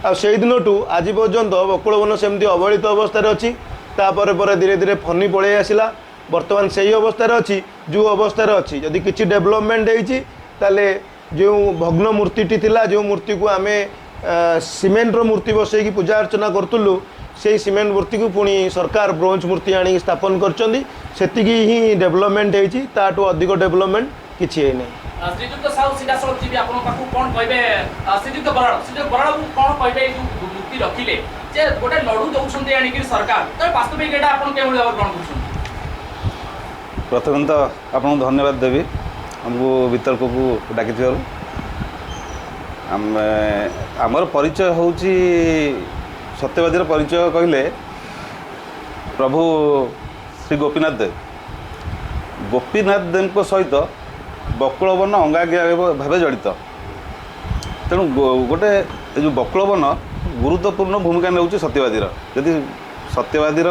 ଆଉ ସେଇ ଦିନଠୁ ଆଜି ପର୍ଯ୍ୟନ୍ତ ବକୁଳବନ ସେମିତି ଅବହେଳିତ ଅବସ୍ଥାରେ ଅଛି। ତାପରେ ପରେ ଧୀରେ ଧୀରେ ଫନି ପଳେଇ ଆସିଲା। ବର୍ତ୍ତମାନ ସେଇ ଅବସ୍ଥାରେ ଅଛି ଯେଉଁ ଅବସ୍ଥାରେ ଅଛି। ଯଦି କିଛି ଡେଭଲପମେଣ୍ଟ ହେଇଛି, ତାହେଲେ ଯେଉଁ ଭଗ୍ନ ମୂର୍ତ୍ତିଟି ଥିଲା, ଯେଉଁ ମୂର୍ତ୍ତିକୁ ଆମେ ସିମେଣ୍ଟର ମୂର୍ତ୍ତି ବସେଇକି ପୂଜା ଅର୍ଚ୍ଚନା କରୁଥିଲୁ, ସେଇ ସିମେଣ୍ଟ ମୂର୍ତ୍ତିକୁ ପୁଣି ସରକାର ବ୍ରୋଞ୍ଜ ମୂର୍ତ୍ତି ଆଣିକି ସ୍ଥାପନ କରିଛନ୍ତି। ସେତିକି ହିଁ ଡେଭଲପମେଣ୍ଟ ହେଇଛି, ତାଠୁ ଅଧିକ ଡେଭଲପମେଣ୍ଟ କିଛି ହେଇନାହିଁ। ଶ୍ରୀଯୁକ୍ତ ସାହୁ, ସିଧାସଳଖ ଯିବି ଆପଣଙ୍କ ପାଖକୁ। କ'ଣ କହିବେ ଶ୍ରୀଯୁକ୍ତ ବରାଳ? ଶ୍ରୀଯୁକ୍ତ ବରାଳକୁ କ'ଣ କହିବେ? ଏଇ ଯୋଉ ମୂର୍ତ୍ତି ରଖିଲେ ଯେ ଗୋଟେ ଲଡୁ ଦଉଛନ୍ତି ଆଣିକିରି ସରକାର, ତେବେ ବାସ୍ତବିକ ଏଇଟା ଆପଣ କେଉଁଭଳି ଭାବରେ ଗ୍ରହଣ କରୁଛନ୍ତି? ପ୍ରଥମେ ତ ଆପଣଙ୍କୁ ଧନ୍ୟବାଦ ଦେବି ଆମକୁ ବିତର୍କକୁ ଡାକିଥିବାରୁ। ଆମେ ଆମର ପରିଚୟ ହେଉଛି, ସତ୍ୟବାଦୀର ପରିଚୟ କହିଲେ ପ୍ରଭୁ ଶ୍ରୀ ଗୋପୀନାଥ ଦେବ। ଗୋପୀନାଥ ଦେବଙ୍କ ସହିତ ବକୁଳବନ ଅଙ୍ଗାଙ୍ଗୀ ଭାବେ ଜଡ଼ିତ। ତେଣୁ ଗୋଟେ ଏ ଯେଉଁ ବକୁଳବନ ଗୁରୁତ୍ୱପୂର୍ଣ୍ଣ ଭୂମିକା ନେଉଛି ସତ୍ୟବାଦୀର। ଯଦି ସତ୍ୟବାଦୀର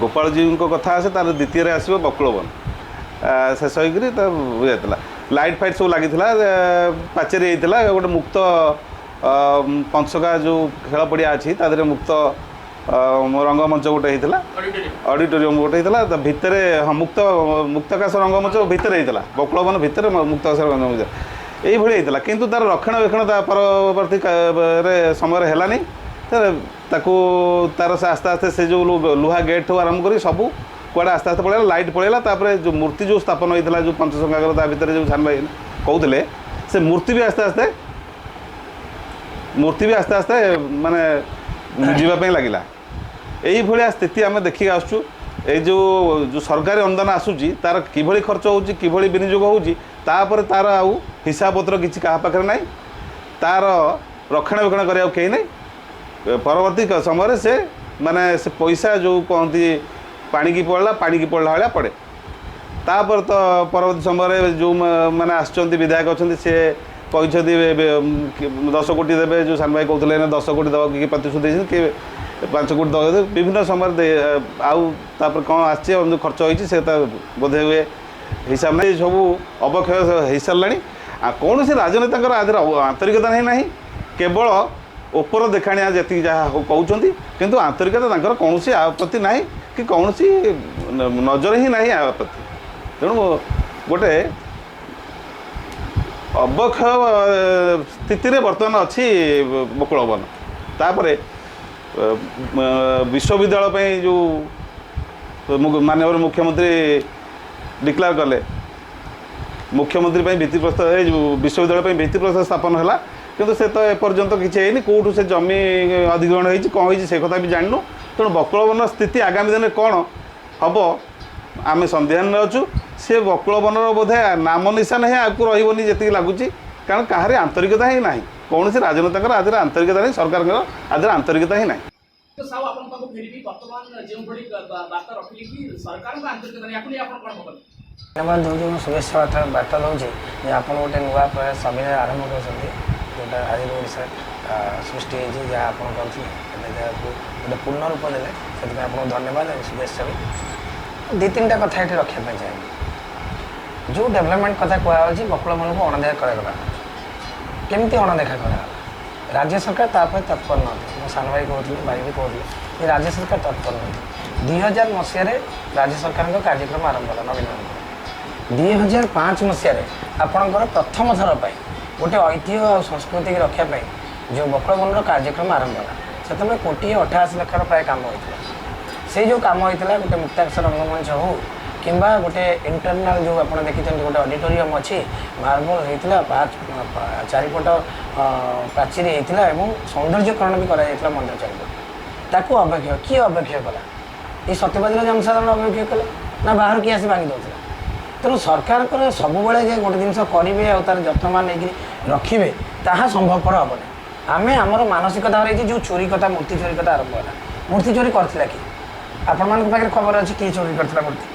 ଗୋପାଳଜୀଙ୍କ କଥା ଆସେ, ତାର ଦ୍ୱିତୀୟରେ ଆସିବ ବକୁଳବନ। ଶେଷ ହେଇକରି ତା ଇଏ ହେଇଥିଲା, ଲାଇଟ୍ ଫାଇଟ୍ ସବୁ ଲାଗିଥିଲା, ପାଚେରୀ ହେଇଥିଲା, ଗୋଟେ ମୁକ୍ତ ପଞ୍ଚକା ଯେଉଁ ଖେଳ ପଡ଼ିଆ ଅଛି, ତା ଦେହରେ ମୁକ୍ତ ରଙ୍ଗମଞ୍ଚ ଗୋଟେ ହେଇଥିଲା। ଅଡିଟୋରିୟମ। ଅଡ଼ିଟୋରିୟମ୍ ଗୋଟେ ହେଇଥିଲା ତା ଭିତରେ। ହଁ, ମୁକ୍ତାକାଶ ରଙ୍ଗମଞ୍ଚ ଭିତରେ ହେଇଥିଲା, ବକୁଳବନ ଭିତରେ ମୁକ୍ତାକାଶ ରଙ୍ଗମଞ୍ଚ ଏଇଭଳି ହେଇଥିଲା। କିନ୍ତୁ ତାର ରକ୍ଷଣାବେକ୍ଷଣ ତା ପରବର୍ତ୍ତୀ ରେ ସମୟରେ ହେଲାନି। ତ ତାକୁ ତାର ସେ ଆସ୍ତେ ଆସ୍ତେ ସେ ଯେଉଁ ଲୁହା ଗେଟ୍ ଠୁ ଆରମ୍ଭ କରି ସବୁ କୁଆଡ଼େ ଆସ୍ତେ ଆସ୍ତେ ପଳେଇଲା, ଲାଇଟ୍ ପଳେଇଲା। ତାପରେ ଯେଉଁ ମୂର୍ତ୍ତି ଯେଉଁ ସ୍ଥାପନ ହେଇଥିଲା, ଯେଉଁ ପଞ୍ଚସଖାଙ୍କର, ତା ଭିତରେ ଯେଉଁ ସାନ ଭାଇ କହୁଥିଲେ, ସେ ମୂର୍ତ୍ତି ବି ଆସ୍ତେ ଆସ୍ତେ ମାନେ ଯିବା ପାଇଁ ଲାଗିଲା। ଏଇଭଳିଆ ସ୍ଥିତି ଆମେ ଦେଖିକି ଆସୁଛୁ। ଏଇ ଯେଉଁ ଯେଉଁ ସରକାରୀ ଅନୁଦାନ ଆସୁଛି, ତାର କିଭଳି ଖର୍ଚ୍ଚ ହେଉଛି, କିଭଳି ବିନିଯୋଗ ହେଉଛି, ତାପରେ ତାର ଆଉ ହିସାବପତ୍ର କିଛି କାହା ପାଖରେ ନାହିଁ। ତାର ରକ୍ଷଣାବେକ୍ଷଣ କରିବାକୁ କେହି ନାହିଁ। ପରବର୍ତ୍ତୀ ସମୟରେ ସେ ମାନେ ସେ ପଇସା ଯେଉଁ କହନ୍ତି ପାଣିକି ପଡ଼ିଲା, ପାଣିକି ପଡ଼ିଲା ଭଳିଆ ପଡ଼େ। ତାପରେ ତ ପରବର୍ତ୍ତୀ ସମୟରେ ଯେଉଁ ମାନେ ଆସିଛନ୍ତି, ବିଧାୟକ ଅଛନ୍ତି, ସେ କହିଛନ୍ତି 10 କୋଟି ଦେବେ। ଯେଉଁ ସାନ ଭାଇ କହୁଥିଲେ ଏଇନା, 10 କୋଟି ଦେବାକୁ କିଏ ପ୍ରତିଶ୍ରୁତି ଦେଇଛନ୍ତି, କିଏ 5 କୋଟି ଦେବାକୁ ବିଭିନ୍ନ ସମୟରେ ଆଉ ତାପରେ କ'ଣ ଆସିଛି ଆଉ ଏମିତି ଖର୍ଚ୍ଚ ହେଇଛି, ସେ ତା ବୋଧେ ହୁଏ ହିସାବ ନାହିଁ। ସବୁ ଅବକ୍ଷୟ ହେଇସାରିଲାଣି। ଆଉ କୌଣସି ରାଜନେତାଙ୍କର ଆଧିରେ ଆନ୍ତରିକତା ହିଁ ନାହିଁ। କେବଳ ଉପର ଦେଖାଣିଆ ଯେତିକି ଯାହା କହୁଛନ୍ତି, କିନ୍ତୁ ଆନ୍ତରିକତା ତାଙ୍କର କୌଣସି ଆ ପ୍ରତି ନାହିଁ କି କୌଣସି ନଜର ହିଁ ନାହିଁ ଆ ପ୍ରତି। ତେଣୁ ଗୋଟେ ଅବକ୍ଷୟ ସ୍ଥିତିରେ ବର୍ତ୍ତମାନ ଅଛି ବକୁଳବନ। ତାପରେ ବିଶ୍ୱବିଦ୍ୟାଳୟ ପାଇଁ ଯେଉଁ ମାନ୍ୟବର ମୁଖ୍ୟମନ୍ତ୍ରୀ ଡିକ୍ଲେୟାର କଲେ, ମୁଖ୍ୟମନ୍ତ୍ରୀ ପାଇଁ ଭିତ୍ତିପ୍ରସ୍ତର, ଏଇ ଯେଉଁ ବିଶ୍ୱବିଦ୍ୟାଳୟ ପାଇଁ ଭିତ୍ତିପ୍ରସ୍ତର ସ୍ଥାପନ ହେଲା, କିନ୍ତୁ ସେ ତ ଏପର୍ଯ୍ୟନ୍ତ କିଛି ହେଇନି। କେଉଁଠୁ ସେ ଜମି ଅଧିଗ୍ରହଣ ହେଇଛି, କ'ଣ ହେଇଛି, ସେ କଥା ବି ଜାଣିନୁ। ତେଣୁ ବକୁଳବନ ସ୍ଥିତି ଆଗାମୀ ଦିନରେ କ'ଣ ହେବ, ଆମେ ସନ୍ଦିହାନରେ ଅଛୁ। ସେ ବକୁଳବନର ବୋଧେ ନାମ ନିଶାନ ହିଁ ଆଗକୁ ରହିବନି ଯେତିକି ଲାଗୁଛି, କାରଣ କାହାରି ଆନ୍ତରିକତା ହିଁ ନାହିଁ। କୌଣସି ରାଜନେତାଙ୍କର ଆଧିରେ ଆନ୍ତରିକତା ନାହିଁ, ସରକାରଙ୍କର ଆଧିରେ ଆନ୍ତରିକତା ହିଁ ନାହିଁ। ତ ସାହୁ, ଆପଣଙ୍କ ପାଖକୁ ଫେରିବି। ବର୍ତ୍ତମାନ ଯେଉଁଭଳି ବାର୍ତ୍ତା ରଖିଲି କି ସରକାରଙ୍କ ଆନ୍ତରିକତା ନାହିଁ, ୟାକୁ ନେଇ ଆପଣ କ'ଣ ମତ? ଧନ୍ୟବାଦ ଦେଉଛି। ମୁଁ ଶୁଭେଚ୍ଛା ବାର୍ତ୍ତା ଦେଉଛି ଯେ ଆପଣ ଗୋଟେ ନୂଆ ପ୍ରୟାସ ଅଭିନୟ ଆରମ୍ଭ କରିଛନ୍ତି, ଯେଉଁଟା ଆଜିର ଓଡ଼ିଶା ସୃଷ୍ଟି ହେଇଛି, ଯାହା ଆପଣ କରୁଥିଲେ ଏବେ ଯାହାକୁ ଗୋଟେ ପୂର୍ଣ୍ଣ ରୂପ ଦେଲେ, ସେଥିପାଇଁ ଆପଣଙ୍କୁ ଧନ୍ୟବାଦ ଏବଂ ଶୁଭେଚ୍ଛା ବି। ଦୁଇ ତିନିଟା କଥା ଏଠି ରଖିବା ପାଇଁ ଚାହିଁବି। ଯେଉଁ ଡେଭଲପମେଣ୍ଟ କଥା କୁହାଯାଉଛି, ବକୁଳବନକୁ ଅଣଦେଖା କରାଗଲା। କେମିତି ଅଣଦେଖା କରାଗଲା? ରାଜ୍ୟ ସରକାର ତା ପାଇଁ ତତ୍ପର ନୁହନ୍ତି। ମୋ ସାନ ଭାଇ କହୁଥିଲେ, ଭାଇ ବି କହୁଥିଲେ ଯେ ରାଜ୍ୟ ସରକାର ତତ୍ପର ନୁହନ୍ତି। 2000 ମସିହାରେ ରାଜ୍ୟ ସରକାରଙ୍କ କାର୍ଯ୍ୟକ୍ରମ ଆରମ୍ଭ ହେଲା ନବୀନ ବାବୁଙ୍କର। 2005 ମସିହାରେ ଆପଣଙ୍କର ପ୍ରଥମ ଥର ପାଇଁ ଗୋଟେ ଐତିହ୍ୟ ଆଉ ସଂସ୍କୃତିକି ରଖିବା ପାଇଁ ଯେଉଁ ବକୁଳବନର କାର୍ଯ୍ୟକ୍ରମ ଆରମ୍ଭ ହେଲା, ସେତେବେଳେ 1 କୋଟି 88 ଲକ୍ଷର ପ୍ରାୟ କାମ ହୋଇଥିଲା। ସେଇ ଯେଉଁ କାମ ହେଇଥିଲା, ଗୋଟେ ମୁକ୍ତାକ୍ଷ ରଙ୍ଗମଞ୍ଚ ହଉ କିମ୍ବା ଗୋଟେ ଇଣ୍ଟରନାଲ୍ ଯେଉଁ ଆପଣ ଦେଖିଛନ୍ତି ଗୋଟେ ଅଡ଼ିଟୋରିୟମ୍ ଅଛି, ମାର୍ବଲ ହେଇଥିଲା, ଚାରିପଟ ପ୍ରାଚୀରି ହେଇଥିଲା ଏବଂ ସୌନ୍ଦର୍ଯ୍ୟକରଣ ବି କରାଯାଇଥିଲା ମନ୍ଦିର ଚାରିପଟ। ତାକୁ ଅବକ୍ଷୟ କିଏ ଅବକ୍ଷୟ କଲା? ଏଇ ସତ୍ୟବାଦୀର ଜନସାଧାରଣ ଅବକ୍ଷୟ କଲେ ନା ବାହାରୁ କିଏ ଆସି ଭାଙ୍ଗି ଦେଉଥିଲା? ତେଣୁ ସରକାରଙ୍କର ସବୁବେଳେ ଯେ ଗୋଟେ ଜିନିଷ କରିବେ ଆଉ ତାର ଯତ୍ନବାନ ନେଇକରି ରଖିବେ, ତାହା ସମ୍ଭବପର ହେବନି। ଆମେ ଆମର ମାନସିକତା ରହିଛି। ଯେଉଁ ଚୋରି କଥା, ମୂର୍ତ୍ତି ଚୋରି କଥା ଆରମ୍ଭ ହେଲା, ମୂର୍ତ୍ତି ଚୋରି କରିଥିଲା କିଏ? ଆପଣମାନଙ୍କ ପାଖରେ ଖବର ଅଛି କିଏ ଚୋରି କରିଥିଲା ମୂର୍ତ୍ତି?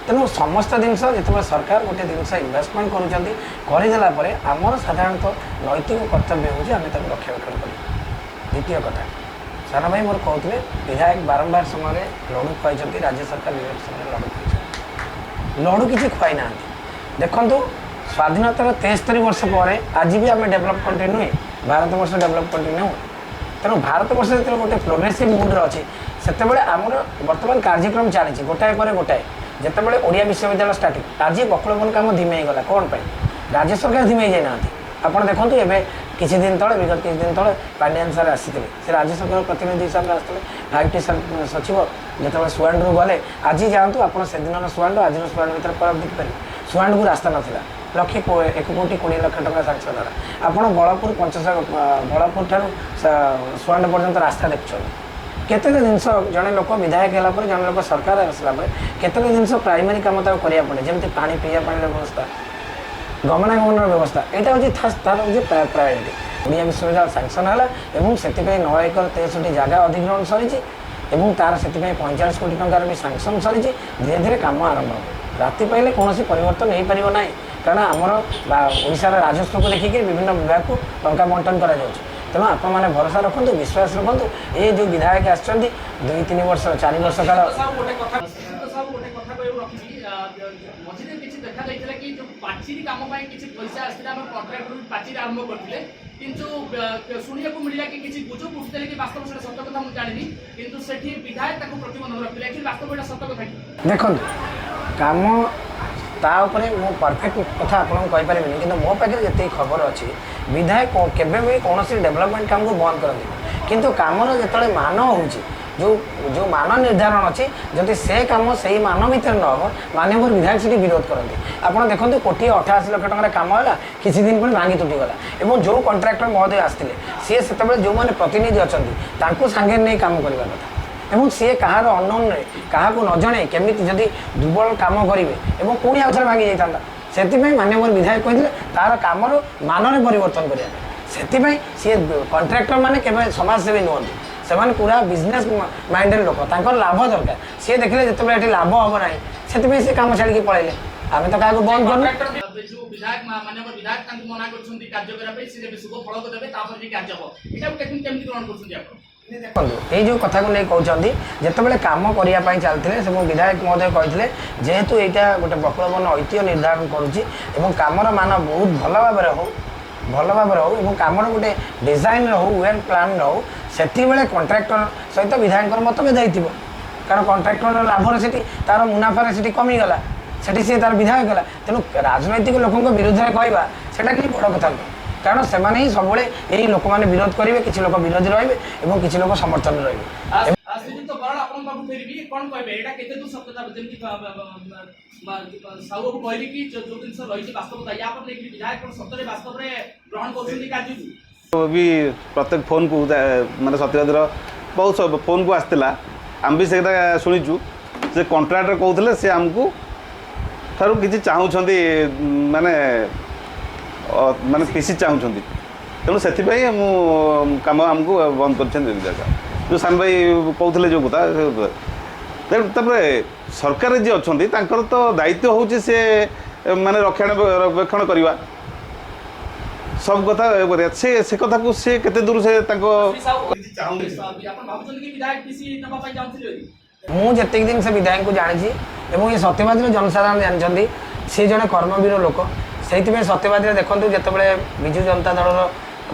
ତେଣୁ ସମସ୍ତ ଜିନିଷ ଯେତେବେଳେ ସରକାର ଗୋଟେ ଜିନିଷ ଇନଭେଷ୍ଟମେଣ୍ଟ କରୁଛନ୍ତି, କରିଦେଲା ପରେ ଆମର ସାଧାରଣତଃ ନୈତିକ କର୍ତ୍ତବ୍ୟ ହେଉଛି ଆମେ ତାକୁ ରକ୍ଷଣାବେକ୍ଷଣ କରିବୁ। ଦ୍ୱିତୀୟ କଥା, ସାନ ଭାଇ ମୋର କହୁଥିଲେ, ବିଧାୟକ ବାରମ୍ବାର ସମୟରେ ଲଡ଼ୁ ଖୁଆଇଛନ୍ତି, ରାଜ୍ୟ ସରକାର ବିଭିନ୍ନ ସମୟରେ ଲଡ଼ୁ ଖୁଆଇଛନ୍ତି। ଲଡ଼ୁ କିଛି ଖୁଆଇ ନାହାନ୍ତି। ଦେଖନ୍ତୁ, ସ୍ୱାଧୀନତାର 73 ବର୍ଷ ପରେ ଆଜି ବି ଆମେ ଡେଭଲପ୍ କଣ୍ଟ୍ରି ନୁହେଁ, ଭାରତବର୍ଷ ଡେଭଲପ୍ କଣ୍ଟ୍ରି ନୁହେଁ। ତେଣୁ ଭାରତବର୍ଷ ଯେତେବେଳେ ଗୋଟେ ପ୍ରୋଗ୍ରେସିଭ୍ ମୁଡ଼୍ରେ ଅଛି, ସେତେବେଳେ ଆମର ବର୍ତ୍ତମାନ କାର୍ଯ୍ୟକ୍ରମ ଚାଲିଛି ଗୋଟାଏ ପରେ ଗୋଟାଏ। ଯେତେବେଳେ ଓଡ଼ିଆ ବିଶ୍ୱବିଦ୍ୟାଳୟ ଷ୍ଟାର୍ଟିଂ, ଆଜି ବକୁଳବନ କାମ ଧିମେଇ ଗଲା କ'ଣ ପାଇଁ? ରାଜ୍ୟ ସରକାର ଧିମେଇ ଯାଇନାହାନ୍ତି। ଆପଣ ଦେଖନ୍ତୁ, ଏବେ କିଛି ଦିନ ତଳେ, ବିଗତ କିଛି ଦିନ ତଳେ ପାଣ୍ଡିଆନ ସାର୍ ଆସିଥିଲେ। ସେ ରାଜ୍ୟ ସରକାର ପ୍ରତିନିଧି ହିସାବରେ ଆସିଥିଲେ। 5ଟି ସଚିବ ଯେତେବେଳେ ସୁଆଣ୍ଡରୁ ଗଲେ, ଆଜି ଯାଆନ୍ତୁ ଆପଣ, ସେଦିନର ସୁଆଣ୍ଡ ଆଜିର ସୁଆଣ୍ଡ ଭିତରେ ଫରକ ଦେଖିପାରିବେ। ସୁଆଣ୍ଡକୁ ରାସ୍ତା ନଥିଲା, ଲକ୍ଷେ 1 କୋଟି 20 ଲକ୍ଷ ଟଙ୍କା ସାଙ୍କସନ୍ ହେଲା। ଆପଣ ବଳପୁର ପଞ୍ଚ ବଳପୁର ଠାରୁ ସୁଆଣ୍ଡ ପର୍ଯ୍ୟନ୍ତ ରାସ୍ତା ଦେଖୁଛନ୍ତି। କେତେକ ଜିନିଷ ଜଣେ ଲୋକ ବିଧାୟକ ହେଲା ପରେ, ଜଣେ ଲୋକ ସରକାର ଆସିଲା ପରେ କେତେକ ଜିନିଷ ପ୍ରାଇମେରୀ କାମ ତାକୁ କରିବାକୁ ପଡ଼େ, ଯେମିତି ପାଣି, ପିଇବା ପାଣିର ବ୍ୟବସ୍ଥା, ଗମନାଗମନର ବ୍ୟବସ୍ଥା, ଏଇଟା ହେଉଛି ତାର ହେଉଛି ପ୍ରାୟୋରିଟି। ଓଡ଼ିଆ ବିଶ୍ୱବିଦ୍ୟାଳୟ ସାଙ୍କସନ୍ ହେଲା ଏବଂ ସେଥିପାଇଁ 9 ଏକର 63 ଜାଗା ଅଧିଗ୍ରହଣ ସରିଛି ଏବଂ ତାର ସେଥିପାଇଁ 45 କୋଟି ଟଙ୍କାର ବି ସାଙ୍କସନ୍ ସରିଛି। ଧୀରେ ଧୀରେ କାମ ଆରମ୍ଭ ହେବ। ରାତି ପାଇଲେ କୌଣସି ପରିବର୍ତ୍ତନ ହେଇପାରିବ ନାହିଁ, କାରଣ ଆମର ବା ଓଡ଼ିଶାର ରାଜସ୍ୱକୁ ଦେଖିକି ବିଭିନ୍ନ ବିଭାଗକୁ ଟଙ୍କା ବଣ୍ଟନ କରାଯାଉଛି। ତେଣୁ ଆପଣମାନେ ଭରସା ରଖନ୍ତୁ, ବିଶ୍ୱାସ ରଖନ୍ତୁ। ଏ ଯେଉଁ ବିଧାୟକ ଆସିଛନ୍ତି, 2-3 ବର୍ଷ, 4 ବର୍ଷ କାଳ ସାହୁ, ଗୋଟେ କଥା, ସୁଶାନ୍ତ ସାହୁ, ଗୋଟେ କଥା କହିବାକୁ ରଖିବି। ମଝିରେ କିଛି ଦେଖା ଯାଇଥିଲା କି ଯୋଉ ପାଚିରି କାମ ପାଇଁ କିଛି ପଇସା ଆସିଥିଲା, ଆମର କଣ୍ଟ୍ରାକ୍ଟର ବି ପାଚିରି ଆରମ୍ଭ କରିଥିଲେ, କିନ୍ତୁ ଶୁଣିବାକୁ ମିଳିଲା କି କିଛି ଗୁଜବ ଉଠିଥିଲା କି ବାସ୍ତବ ସେଟା ସତ କଥା ମୁଁ ଜାଣିନି, କିନ୍ତୁ ସେଠି ବିଧାୟକ ତାକୁ ପ୍ରତିବନ୍ଧକ ରଖିଥିଲେ। ଏଠି ବାସ୍ତବ ଏଇଟା ସତ କଥା କି? ଦେଖନ୍ତୁ, କାମ ତା ଉପରେ ମୁଁ ପରଫେକ୍ଟ କଥା ଆପଣଙ୍କୁ କହିପାରିବିନି, କିନ୍ତୁ ମୋ ପାଖରେ ଯେତିକି ଖବର ଅଛି, ବିଧାୟକ କେବେ ବି କୌଣସି ଡେଭଲପମେଣ୍ଟ କାମକୁ ବନ୍ଦ କରନ୍ତିନି। କିନ୍ତୁ କାମର ଯେତେବେଳେ ମାନ ହେଉଛି, ଯେଉଁ ଯେଉଁ ମାନ ନିର୍ଦ୍ଧାରଣ ଅଛି, ଯଦି ସେ କାମ ସେଇ ମାନ ଭିତରେ ନ ହେବ, ମାନ୍ୟବର ବିଧାୟକ ସେଠି ବିରୋଧ କରନ୍ତି। ଆପଣ ଦେଖନ୍ତୁ, 1 କୋଟି 88 ଲକ୍ଷ ଟଙ୍କାର କାମ ହେଲା, କିଛି ଦିନ ପରେ ଭାଙ୍ଗି ତୁଟିଗଲା ଏବଂ ଯେଉଁ କଣ୍ଟ୍ରାକ୍ଟର ମହୋଦୟ ଆସିଥିଲେ, ସିଏ ସେତେବେଳେ ଯେଉଁମାନେ ପ୍ରତିନିଧି ଅଛନ୍ତି ତାଙ୍କୁ ସାଙ୍ଗରେ ନେଇ କାମ କରିବା କଥା ଏବଂ ସିଏ କାହାର ଅନୋନରେ, କାହାକୁ ନ ଜଣେଇ କେମିତି ଯଦି ଦୁର୍ବଳ କାମ କରିବେ ଏବଂ ପୁଣି ଆଉ ଥରେ ଭାଙ୍ଗି ଯାଇଥାନ୍ତା। ସେଥିପାଇଁ ମାନ୍ୟବର ବିଧାୟକ କହିଥିଲେ ତାର କାମର ମାନରେ ପରିବର୍ତ୍ତନ କରିବା ପାଇଁ। ସେଥିପାଇଁ ସିଏ କଣ୍ଟ୍ରାକ୍ଟର ମାନେ କେବେ ସମାଜସେବୀ ନୁହନ୍ତି। ସେମାନେ ପୁରା ବିଜନେସ୍ ମାଇଣ୍ଡେଡ଼ ଲୋକ, ତାଙ୍କର ଲାଭ ଦରକାର। ସିଏ ଦେଖିଲେ ଯେତେବେଳେ ଏଠି ଲାଭ ହେବ ନାହିଁ, ସେଥିପାଇଁ ସେ କାମ ଛାଡ଼ିକି ପଳେଇଲେ। ଆମେ ତ କାହାକୁ ବନ୍ଦ କରୁନୁ। କଣ୍ଟ୍ରାକ୍ଟର ଯୋଉ ବିଧାୟକ, ମାନ୍ୟବର ବିଧାୟକ ତାଙ୍କୁ ମନା କରୁଛନ୍ତି କାର୍ଯ୍ୟ କରିବା ପାଇଁ, ସେ ଯେବେ ଶୁଭ ଫଳକ ଦେବେ ତାପରେ ଯାଇ କାର୍ଯ୍ୟ ହବ, ଏଇଟାକୁ କେମିତି କେମିତି ଗ୍ରହଣ କରୁଛନ୍ତି ଆପଣ? ଦେଖନ୍ତୁ, ଏଇ ଯେଉଁ କଥାକୁ ନେଇ କହୁଛନ୍ତି, ଯେତେବେଳେ କାମ କରିବା ପାଇଁ ଚାଲିଥିଲେ ସେ ବିଧାୟକ ମହୋଦୟ କହିଥିଲେ, ଯେହେତୁ ଏଇଟା ଗୋଟେ ବକୁଳବନ ଐତିହ୍ୟ ନିର୍ଦ୍ଧାରଣ କରୁଛି ଏବଂ କାମର ମାନ ବହୁତ ଭଲ ଭାବରେ ହଉ, ଭଲ ଭାବରେ ହଉ ଏବଂ କାମର ଗୋଟେ ଡିଜାଇନ୍ ରହୁ, ୱେଲ୍ ପ୍ଲାନ୍ ରହୁ, ସେତିକିବେଳେ କଣ୍ଟ୍ରାକ୍ଟର ସହିତ ବିଧାୟକଙ୍କର ମତଭେଦ ହେଇଥିବ। କାରଣ କଣ୍ଟ୍ରାକ୍ଟରର ଲାଭରେ ସେଠି ତାର ମୁନାଫାରେ ସେଠି କମିଗଲା, ସେଠି ସିଏ ତାର ବିଧାୟକ ହେଲା। ତେଣୁ ରାଜନୈତିକ ଲୋକଙ୍କ ବିରୁଦ୍ଧରେ କହିବା ସେଇଟା କିଛି ବଡ଼ କଥା ନୁହେଁ, କାରଣ ସେମାନେ ହିଁ ସବୁବେଳେ ଏଇ ଲୋକମାନେ ବିରୋଧ କରିବେ। କିଛି ଲୋକ ବିରୋଧୀ ରହିବେ ଏବଂ କିଛି ଲୋକ ସମର୍ଥନରେ ରହିବେ। ଶ୍ରୀଯୁକ୍ତ ବରାଳ, ଆପଣଙ୍କ ପାଖକୁ ଫେରିବି। କ'ଣ କହିବେ, ଏଇଟା କେତେ ଦୂର ସତ୍ୟତା? ଯେମିତି ସାହୁ ବାବୁ କହିଲେ କି ଯୋଉ ଜିନିଷ ରହିଛି ବାସ୍ତବତା, ୟା ପରେ ନେଇକି ବିଧାୟକ କ'ଣ ସତରେ ବାସ୍ତବରେ ଗ୍ରହଣ କରୁଛନ୍ତି କାର୍ଯ୍ୟକୁ? ବି ପ୍ରତ୍ୟେକ ଫୋନ୍କୁ, ମାନେ ସତ୍ୟବାଦୀର ବହୁତ ଫୋନ୍କୁ ଆସିଥିଲା, ଆମେ ବି ସେଇଟା ଶୁଣିଛୁ। ସେ କଣ୍ଟ୍ରାକ୍ଟର କହୁଥିଲେ ସେ ଆମକୁ ଠାରୁ କିଛି ଚାହୁଁଛନ୍ତି, ମାନେ ପିସି ଚାହୁଁଛନ୍ତି, ତେଣୁ ସେଥିପାଇଁ ମୁଁ କାମ ଆମକୁ ବନ୍ଦ କରିଛନ୍ତି। ଜାଗା ଯେଉଁ ସାନ ଭାଇ କହୁଥିଲେ ଯେଉଁ କଥା, ତେଣୁ ତାପରେ ସରକାର ଯିଏ ଅଛନ୍ତି ତାଙ୍କର ତ ଦାୟିତ୍ୱ ହେଉଛି ସେ ମାନେ ରକ୍ଷଣାବେକ୍ଷଣ କରିବା, ସବୁ କଥା କରିବା। ସେ କଥାକୁ ସେ କେତେ ଦୂର ସେ ତାଙ୍କ ଆପଣ ଭାବୁଛନ୍ତି କି ବିଧାୟକ ପିସି ନେବା ପାଇଁ ଚାହୁଁଥିଲେ? ମୁଁ ଯେତିକି ଦିନ ସେ ବିଧାୟକଙ୍କୁ ଜାଣିଛି ଏବଂ ଏ ସତ୍ୟବାଦୀର ଜନସାଧାରଣ ଜାଣିଛନ୍ତି, ସେ ଜଣେ କର୍ମବୀର ଲୋକ। ସେଇଥିପାଇଁ ସତ୍ୟବାଦୀରେ ଦେଖନ୍ତୁ, ଯେତେବେଳେ ବିଜୁ ଜନତା ଦଳର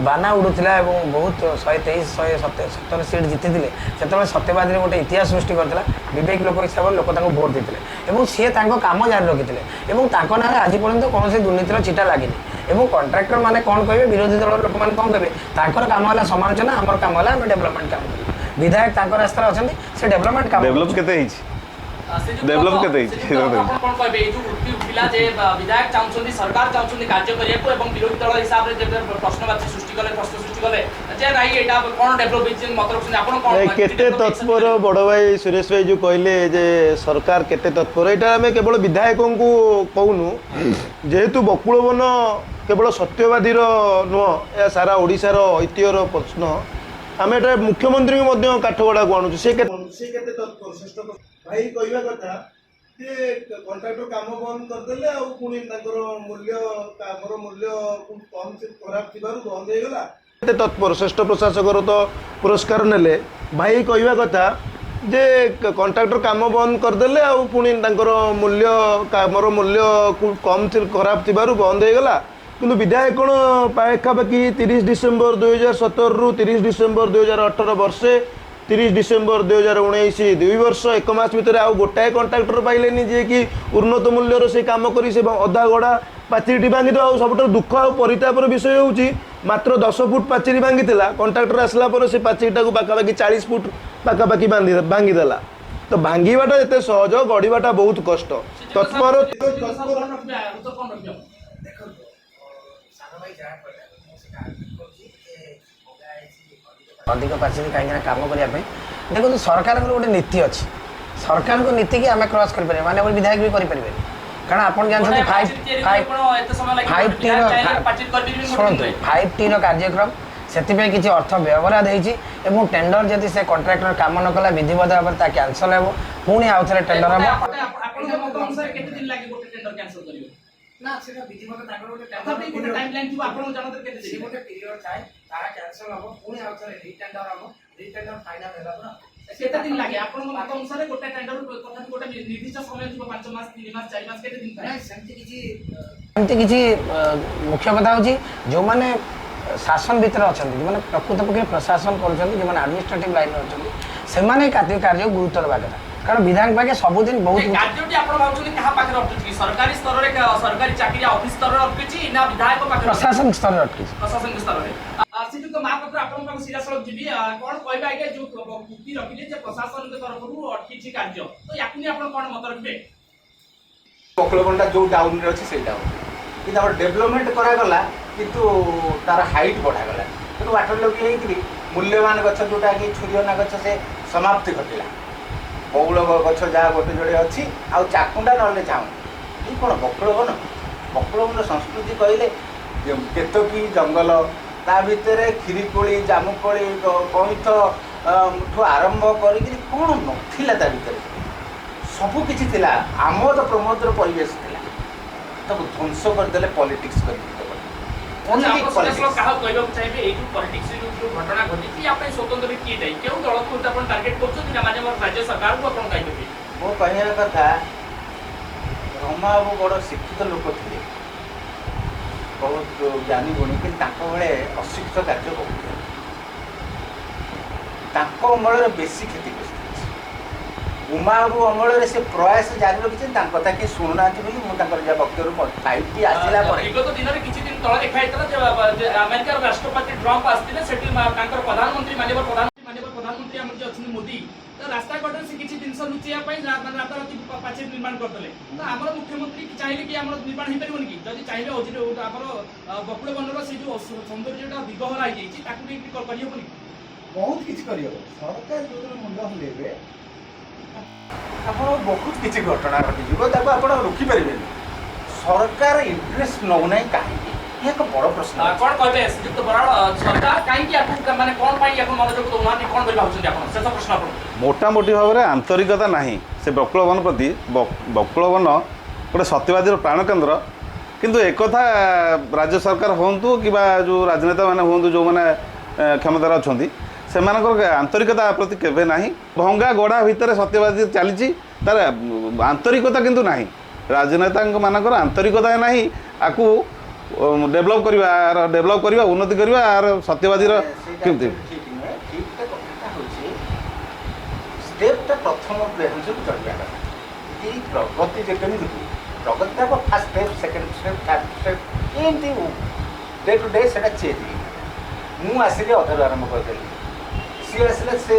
ବାନା ଉଡ଼ୁଥିଲା ଏବଂ ବହୁତ 123, 117 ସିଟ୍ ଜିତିଥିଲେ, ସେତେବେଳେ ସତ୍ୟବାଦୀରେ ଗୋଟେ ଇତିହାସ ସୃଷ୍ଟି କରିଥିଲା। ବିବେକ ଲୋକ ହିସାବରେ ଲୋକ ତାଙ୍କୁ ଭୋଟ୍ ଦେଇଥିଲେ ଏବଂ ସିଏ ତାଙ୍କ କାମ ଜାରି ରଖିଥିଲେ ଏବଂ ତାଙ୍କ ନାଁରେ ଆଜି ପର୍ଯ୍ୟନ୍ତ କୌଣସି ଦୁର୍ନୀତିର ଚିଠା ଲାଗିନି। ଏବଂ କଣ୍ଟ୍ରାକ୍ଟର ମାନେ କ'ଣ କହିବେ, ବିରୋଧୀ ଦଳର ଲୋକମାନେ କ'ଣ କହିବେ? ତାଙ୍କର କାମ ହେଲା ସମାଲୋଚନା, ଆମର କାମ ହେଲା ଆମେ ଡେଭଲପମେଣ୍ଟ କାମ କରିବୁ। ବିଧାୟକ ତାଙ୍କ ରାସ୍ତାରେ ଅଛନ୍ତି, ସେ ଡେଭଲପମେଣ୍ଟ କାମ ଡେଭଲପ କେତେ ହେଇଛି, ଡେଭଲପ କେତେ ହେଇଛି? ଆପଣ କ'ଣ କହିବେ, ଏଇ ଯୋଉ ଉକ୍ତି ଉଠିଲା ଯେ ବିଧାୟକ ଚାହୁଁଛନ୍ତି, ସରକାର ଚାହୁଁଛନ୍ତି କାର୍ଯ୍ୟ କରିବାକୁ ଏବଂ ବିରୋଧୀ ଦଳ ହିସାବରେ ଯେବେ ପ୍ରଶ୍ନବାଚୀ ସୃଷ୍ଟି କଲେ, ପ୍ରଶ୍ନ ସୃଷ୍ଟି କଲେ ଯେ ନାଇଁ, ଏଇଟା କ'ଣ ଡେଭଲପ ହେଇଛି, ମତ ରଖୁଛନ୍ତି ଆପଣ କ'ଣ? କେତେ ତତ୍ପର, ବଡ଼ ଭାଇ ସୁରେଶ ଭାଇ ଯେଉଁ କହିଲେ ଯେ ସରକାର କେତେ ତତ୍ପର, ଏଇଟା ଆମେ କେବଳ ବିଧାୟକଙ୍କୁ କହୁନୁ। ଯେହେତୁ ବକୁଳବନ କେବଳ ସତ୍ୟବାଦୀର ନୁହଁ, ଏହା ସାରା ଓଡ଼ିଶାର ଐତିହ୍ୟର ପ୍ରଶ୍ନ, ଆମେ ଏଟା ମୁଖ୍ୟମନ୍ତ୍ରୀଙ୍କୁ ମଧ୍ୟ କାଠଗଡ଼ାକୁ ଆଣୁଛୁ। ସେ କେତେ ତତ୍ପର ଶ୍ରେଷ୍ଠ ଭାଇ କହିବା କଥା ଯେ କଣ୍ଟ୍ରାକ୍ଟର କାମ ବନ୍ଦ କରିଦେଲେ ଆଉ ପୁଣି ତାଙ୍କର ମୂଲ୍ୟ, କାମର ମୂଲ୍ୟ କମ୍ ଖରାପ ଥିବାରୁ ବନ୍ଦ ହେଇଗଲା। କେତେ ତତ୍ପର, ଶ୍ରେଷ୍ଠ ପ୍ରଶାସକର ତ ପୁରସ୍କାର ନେଲେ। ଭାଇ କହିବା କଥା ଯେ କଣ୍ଟ୍ରାକ୍ଟର କାମ ବନ୍ଦ କରିଦେଲେ ଆଉ ପୁଣି ତାଙ୍କର ମୂଲ୍ୟ, କାମର ମୂଲ୍ୟ କମ୍ ଖରାପ ଥିବାରୁ ବନ୍ଦ ହେଇଗଲା। କିନ୍ତୁ ବିଧାୟକ କ'ଣ ପାଖାପାଖି 30 ଡିସେମ୍ବର 2017ରୁ 30 ଡିସେମ୍ବର 2018 ବର୍ଷେ, 30 ଡିସେମ୍ବର 2019 2 ବର୍ଷ 1 ମାସ ଭିତରେ ଆଉ ଗୋଟାଏ କଣ୍ଟ୍ରାକ୍ଟର ପାଇଲେନି ଯିଏକି ଉନ୍ନତ ମୂଲ୍ୟର ସେ କାମ କରି ସେ ଅଧା ଗଡ଼ା ପାଚେରୀଟି ଭାଙ୍ଗିଦେବ। ଆଉ ସବୁଠାରୁ ଦୁଃଖ ଆଉ ପରିତାପର ବିଷୟ ହେଉଛି, ମାତ୍ର 10 ଫୁଟ ପାଚେରୀ ଭାଙ୍ଗିଥିଲା, କଣ୍ଟ୍ରାକ୍ଟର ଆସିଲା ପରେ ସେ ପାଚେରୀଟାକୁ ପାଖାପାଖି 40 ଫୁଟ ପାଖାପାଖି ଭାଙ୍ଗିଦେଲା। ତ ଭାଙ୍ଗିବାଟା ଯେତେ ସହଜ, ଗଢ଼ିବାଟା ବହୁତ କଷ୍ଟ। ତତ୍ପର ଦେଖନ୍ତୁ, ସାନ ଭାଇ ଯାହା କହିଲା ମୁଁ ସେଟା କରୁଛି ଯେ ଅଧିକ ପାଚେରୀ କାହିଁକିନା କାମ କରିବା ପାଇଁ। ଦେଖନ୍ତୁ, ସରକାରଙ୍କର ଗୋଟେ ନୀତି ଅଛି, ସରକାରଙ୍କ ନୀତିକି ଆମେ କ୍ରସ୍ କରିପାରିବା ମାନେ ବିଧାୟକ ବି କରିପାରିବେନି। କାରଣ ଆପଣ ଜାଣିଛନ୍ତି 5Tର, ଶୁଣନ୍ତୁ, 5Tର କାର୍ଯ୍ୟକ୍ରମ, ସେଥିପାଇଁ କିଛି ଅର୍ଥ ବ୍ୟବରାଦ ହେଇଛି ଏବଂ ଟେଣ୍ଡର ଯଦି ସେ କଣ୍ଟ୍ରାକ୍ଟର କାମ ନ କଲା, ବିଧିବଦ୍ଧ ଭାବରେ ତା କ୍ୟାନସଲ୍ ହେବ, ପୁଣି ଆଉ ଥରେ ଟେଣ୍ଡର ହେବ। ନା, ସେଟା ବିଧିବଦ୍ଧ ତାଙ୍କର ଗୋଟେ ଗୋଟେ ଟାଇମ୍ ଲାଇନ୍ ଥିବ, ଆପଣଙ୍କ ଜାଣତରେ କେତେ ସେ ଗୋଟେ ପିରିୟଡ଼ ଥାଏ, ତାହା କ୍ୟାନସଲ୍ ହେବ, ପୁଣି ଆଉ ଥରେ ରିଟେଣ୍ଡର ହେବ, ରିଟେଣ୍ଡର ଫାଇନାଲ ହେଲା ପରେ କେତେ ଦିନ ଲାଗେ ଆପଣଙ୍କ ମତ ଅନୁସାରେ? ଗୋଟେ ଟେଣ୍ଡର ତଥାପି ଗୋଟେ ନିର୍ଦ୍ଦିଷ୍ଟ ସମୟ ଥିବ, 5 ମାସ, 3 ମାସ, 4 ମାସ, କେତେ ଦିନ ଥାଏ? ସେମିତି କିଛି। ମୁଖ୍ୟ କଥା ହେଉଛି, ଯେଉଁମାନେ ଶାସନ ଭିତରେ ଅଛନ୍ତି, ଯେଉଁମାନେ ପ୍ରକୃତ ପକ୍ଷରେ ପ୍ରଶାସନ କରୁଛନ୍ତି, ଯେଉଁମାନେ ଆଡମିନିଷ୍ଟ୍ରେଟିଭ ଲାଇନରେ ଅଛନ୍ତି, ସେମାନେ କାର୍ଯ୍ୟ ଗୁରୁତ୍ୱ ଦେବା କଥା। କାରଣ ବିଧାୟକ ପାଖେ ସବୁଦିନ ବହୁତ କାର୍ଯ୍ୟଟି ଆପଣ ଭାବୁଛନ୍ତି କାହା ପାଖରେ ଅଟକୁଛି? ସରକାରୀ ସ୍ତରରେ, ସରକାରୀ ଚାକିରି ଅଫିସ ସ୍ତରରେ ଅଟକୁଛି ନା ବିଧାୟକ ପାଖରେ? ପ୍ରଶାସନ ସ୍ତରରେ ଅଟକିଛି। ପ୍ରଶାସନିକ ସ୍ତରରେ। ଶ୍ରୀଯୁକ୍ତ ମହାପାତ୍ର, ଆପଣଙ୍କ ପାଖକୁ ସିଧାସଳଖ ଯିବି। କ'ଣ କହିବେ ଆଜ୍ଞା, ଯୋଉ ଉକ୍ତି ରଖିଲେ ଯେ ପ୍ରଶାସନିକ ତରଫରୁ ଅଟକିଛି କାର୍ଯ୍ୟ, ତ ୟାକୁ ନେଇ ଆପଣ କ'ଣ ମତ ରଖିବେ? ବକୁଳବନଟା ଯେଉଁ ଡାଉନରେ ଅଛି ସେଇ ଡାଉନ୍, କିନ୍ତୁ ଆମର ଡେଭଲପମେଣ୍ଟ କରାଗଲା, କିନ୍ତୁ ତାର ହାଇଟ୍ ବଢ଼ାଗଲା। ତେଣୁ ୱାଟର ଲଗିଂ ହେଇକିରି ମୂଲ୍ୟବାନ ଗଛ ଯେଉଁଟାକି ଛୁରିଅନା ଗଛ, ସେ ସମାପ୍ତି ଘଟିଲା। ବଉଳ ଗଛ ଯାହା ଗୋଟେ ଯୋଡ଼େ ଅଛି ଆଉ ଚାକୁଣ୍ଡା, ନହେଲେ ଝାଉଁ। ଏଇ କ'ଣ ବକୁଳବନ? ବକୁଳବନ ସଂସ୍କୃତି କହିଲେ କେତକୀ ଜଙ୍ଗଲ, ତା ଭିତରେ କ୍ଷୀରିକୋଳି, ଜାମୁକୋଳି, କଇଁଥ ଠୁ ଆରମ୍ଭ କରିକିରି କ'ଣ ନଥିଲା ତା ଭିତରେ, ସବୁ କିଛି ଥିଲା। ଆମୋଦ ପ୍ରମୋଦର ପରିବେଶ ଥିଲା, ତାକୁ ଧ୍ୱଂସ କରିଦେଲେ ପଲିଟିକ୍ସ କରିକି। ଓନ୍ଲି ଆପଣ ସିଧାସଳଖ ପଲିଟିକ୍ସ। କାହାକୁ କହିବାକୁ ଚାହିଁବେ, ଏଇ ଯୋଉ ପଲିଟିକ୍ସ ଯୋଉ ଘଟଣା ଘଟିଛି, ୟା ପାଇଁ ସ୍ୱତନ୍ତ୍ର କିଏ ଦାୟୀ? କେଉଁ ଦଳକୁ ଆପଣ ଟାର୍ଗେଟ କରୁଛନ୍ତି ନା ମାନେ ଆମର ରାଜ୍ୟ ସରକାରଙ୍କୁ ଆପଣ ଦାୟୀ କରିବେ? ମୋ କହିବା କଥା, ରମା ବାବୁ ବଡ଼ ଶିକ୍ଷିତ ଲୋକ ଥିଲେ, ବହୁତ ଜ୍ଞାନୀ ଗୁଣୀ, କିନ୍ତୁ ତାଙ୍କ ବେଳେ ଅଶିକ୍ଷିତ କାର୍ଯ୍ୟ ବହୁତ ହେଲା। ତାଙ୍କ ଅମଳରେ ବେଶୀ କ୍ଷତିଗ୍ରସ୍ତ ହେଇଛି। ଉମା ବାବୁ ଅମଳରେ ସେ ପ୍ରୟାସ ଜାରି ରଖିଛନ୍ତି, ତାଙ୍କ କଥା କେହି ଶୁଣୁନାହାନ୍ତି ବୋଲି ମୁଁ ତାଙ୍କର ଯାହା ବକ୍ତବ୍ୟରୁ 5T ଆସିଲା ପରେ। ବିଗତ ଦିନରେ କିଛି ଦିନ ତଳେ ଦେଖା ହେଇଥିଲା ଯେ ଆମେରିକାର ରାଷ୍ଟ୍ରପତି ଟ୍ରମ୍ପ ଆସିଥିଲେ, ସେଠି ତାଙ୍କର ପ୍ରଧାନମନ୍ତ୍ରୀ, ମାନ୍ୟବର ପ୍ରଧାନମନ୍ତ୍ରୀ, ମାନ୍ୟବର ପ୍ରଧାନମନ୍ତ୍ରୀ ଆମର ଯିଏ ଅଛନ୍ତି ମୋଦି, ତ ରାସ୍ତା କଡ଼ରେ ସେ କିଛି ଜିନିଷ ଲୁଚେଇବା ପାଇଁ ମାନେ ରାତାରାତି ପାଚେରୀ ନିର୍ମାଣ କରିଦେଲେ। ତ ଆମର ମୁଖ୍ୟମନ୍ତ୍ରୀ ଚାହିଁଲେ କି ଆମର ନିର୍ମାଣ ହେଇପାରିବନି କି? ଯଦି ଚାହିଁବେ ଆମର ବକୁଳ ବନର ସେ ଯୋଉ ସୌନ୍ଦର୍ଯ୍ୟଟା ଦିଗହରା ହେଇଯାଇଛି, ତାକୁ ନେଇକି କରିହେବନି କି? ବହୁତ କିଛି କରିହେବ। ସରକାର ଯେଉଁଦିନ ମୁଣ୍ଡ ହଲେଇବେ, ଆପଣ ବହୁତ କିଛି ଘଟଣା ଘଟିଯିବ, ତାକୁ ଆପଣ ରୋକିପାରିବେନି। ସରକାର ଇଣ୍ଟରେଷ୍ଟ ନେଉନାହିଁ କାହିଁକି, ଏହା ଏକ ବଡ଼ ପ୍ରଶ୍ନ। କଣ କହିବେ ଶ୍ରୀଯୁକ୍ତ ବରାଳ, ସରକାର କାହିଁକି ୟାକୁ ମାନେ କଣ ପାଇଁ ୟାକୁ ମନୋଯୋଗ ଦଉନାହାନ୍ତି, କଣ ବୋଲି ଭାବୁଛନ୍ତି ଆପଣ? ଶେଷ ପ୍ରଶ୍ନ ଆପଣଙ୍କୁ। ମୋଟାମୋଟି ଭାବରେ ଆନ୍ତରିକତା ନାହିଁ ସେ ବକୁଳବନ ପ୍ରତି। ବକୁଳବନ ଗୋଟେ ସତ୍ୟବାଦୀର ପ୍ରାଣକେନ୍ଦ୍ର, କିନ୍ତୁ ଏକଥା ରାଜ୍ୟ ସରକାର ହୁଅନ୍ତୁ କିମ୍ବା ଯେଉଁ ରାଜନେତାମାନେ ହୁଅନ୍ତୁ, ଯେଉଁମାନେ କ୍ଷମତାରେ ଅଛନ୍ତି, ସେମାନଙ୍କର ଆନ୍ତରିକତା ପ୍ରତି କେବେ ନାହିଁ। ଭଙ୍ଗା ଗଢ଼ା ଭିତରେ ସତ୍ୟବାଦୀ ଚାଲିଛି, ତାର ଆନ୍ତରିକତା କିନ୍ତୁ ନାହିଁ। ରାଜନେତାଙ୍କ ମାନଙ୍କର ଆନ୍ତରିକତା ନାହିଁ ଆକୁ ଡେଭଲପ୍ କରିବା, ଡେଭଲପ୍ କରିବା, ଉନ୍ନତି କରିବା ଆର ସତ୍ୟବାଦୀର। ସେଇଟା କେମିତି ଠିକ୍ ନୁହେଁ। ଠିକ୍ଟା କଥାଟା ହେଉଛି, ଷ୍ଟେପ୍ଟା ପ୍ରଥମ ବେଞ୍ଚକୁ ଚଢ଼ିବା କଥା। ଯଦି ପ୍ରଗତି ଯେ କେମିତି ହୁଏ, ପ୍ରଗତିଟା ହେବ first step, second step, third step, ଏମିତି ଡେ ଟୁ ଡେ ସେଇଟା ଚେଞ୍ଜ ହେଇଗଲା। ମୁଁ ଆସିଲି, ଅଧାରୁ ଆରମ୍ଭ କରିଦେଲି, ସିଏ ଆସିଲେ, ସେ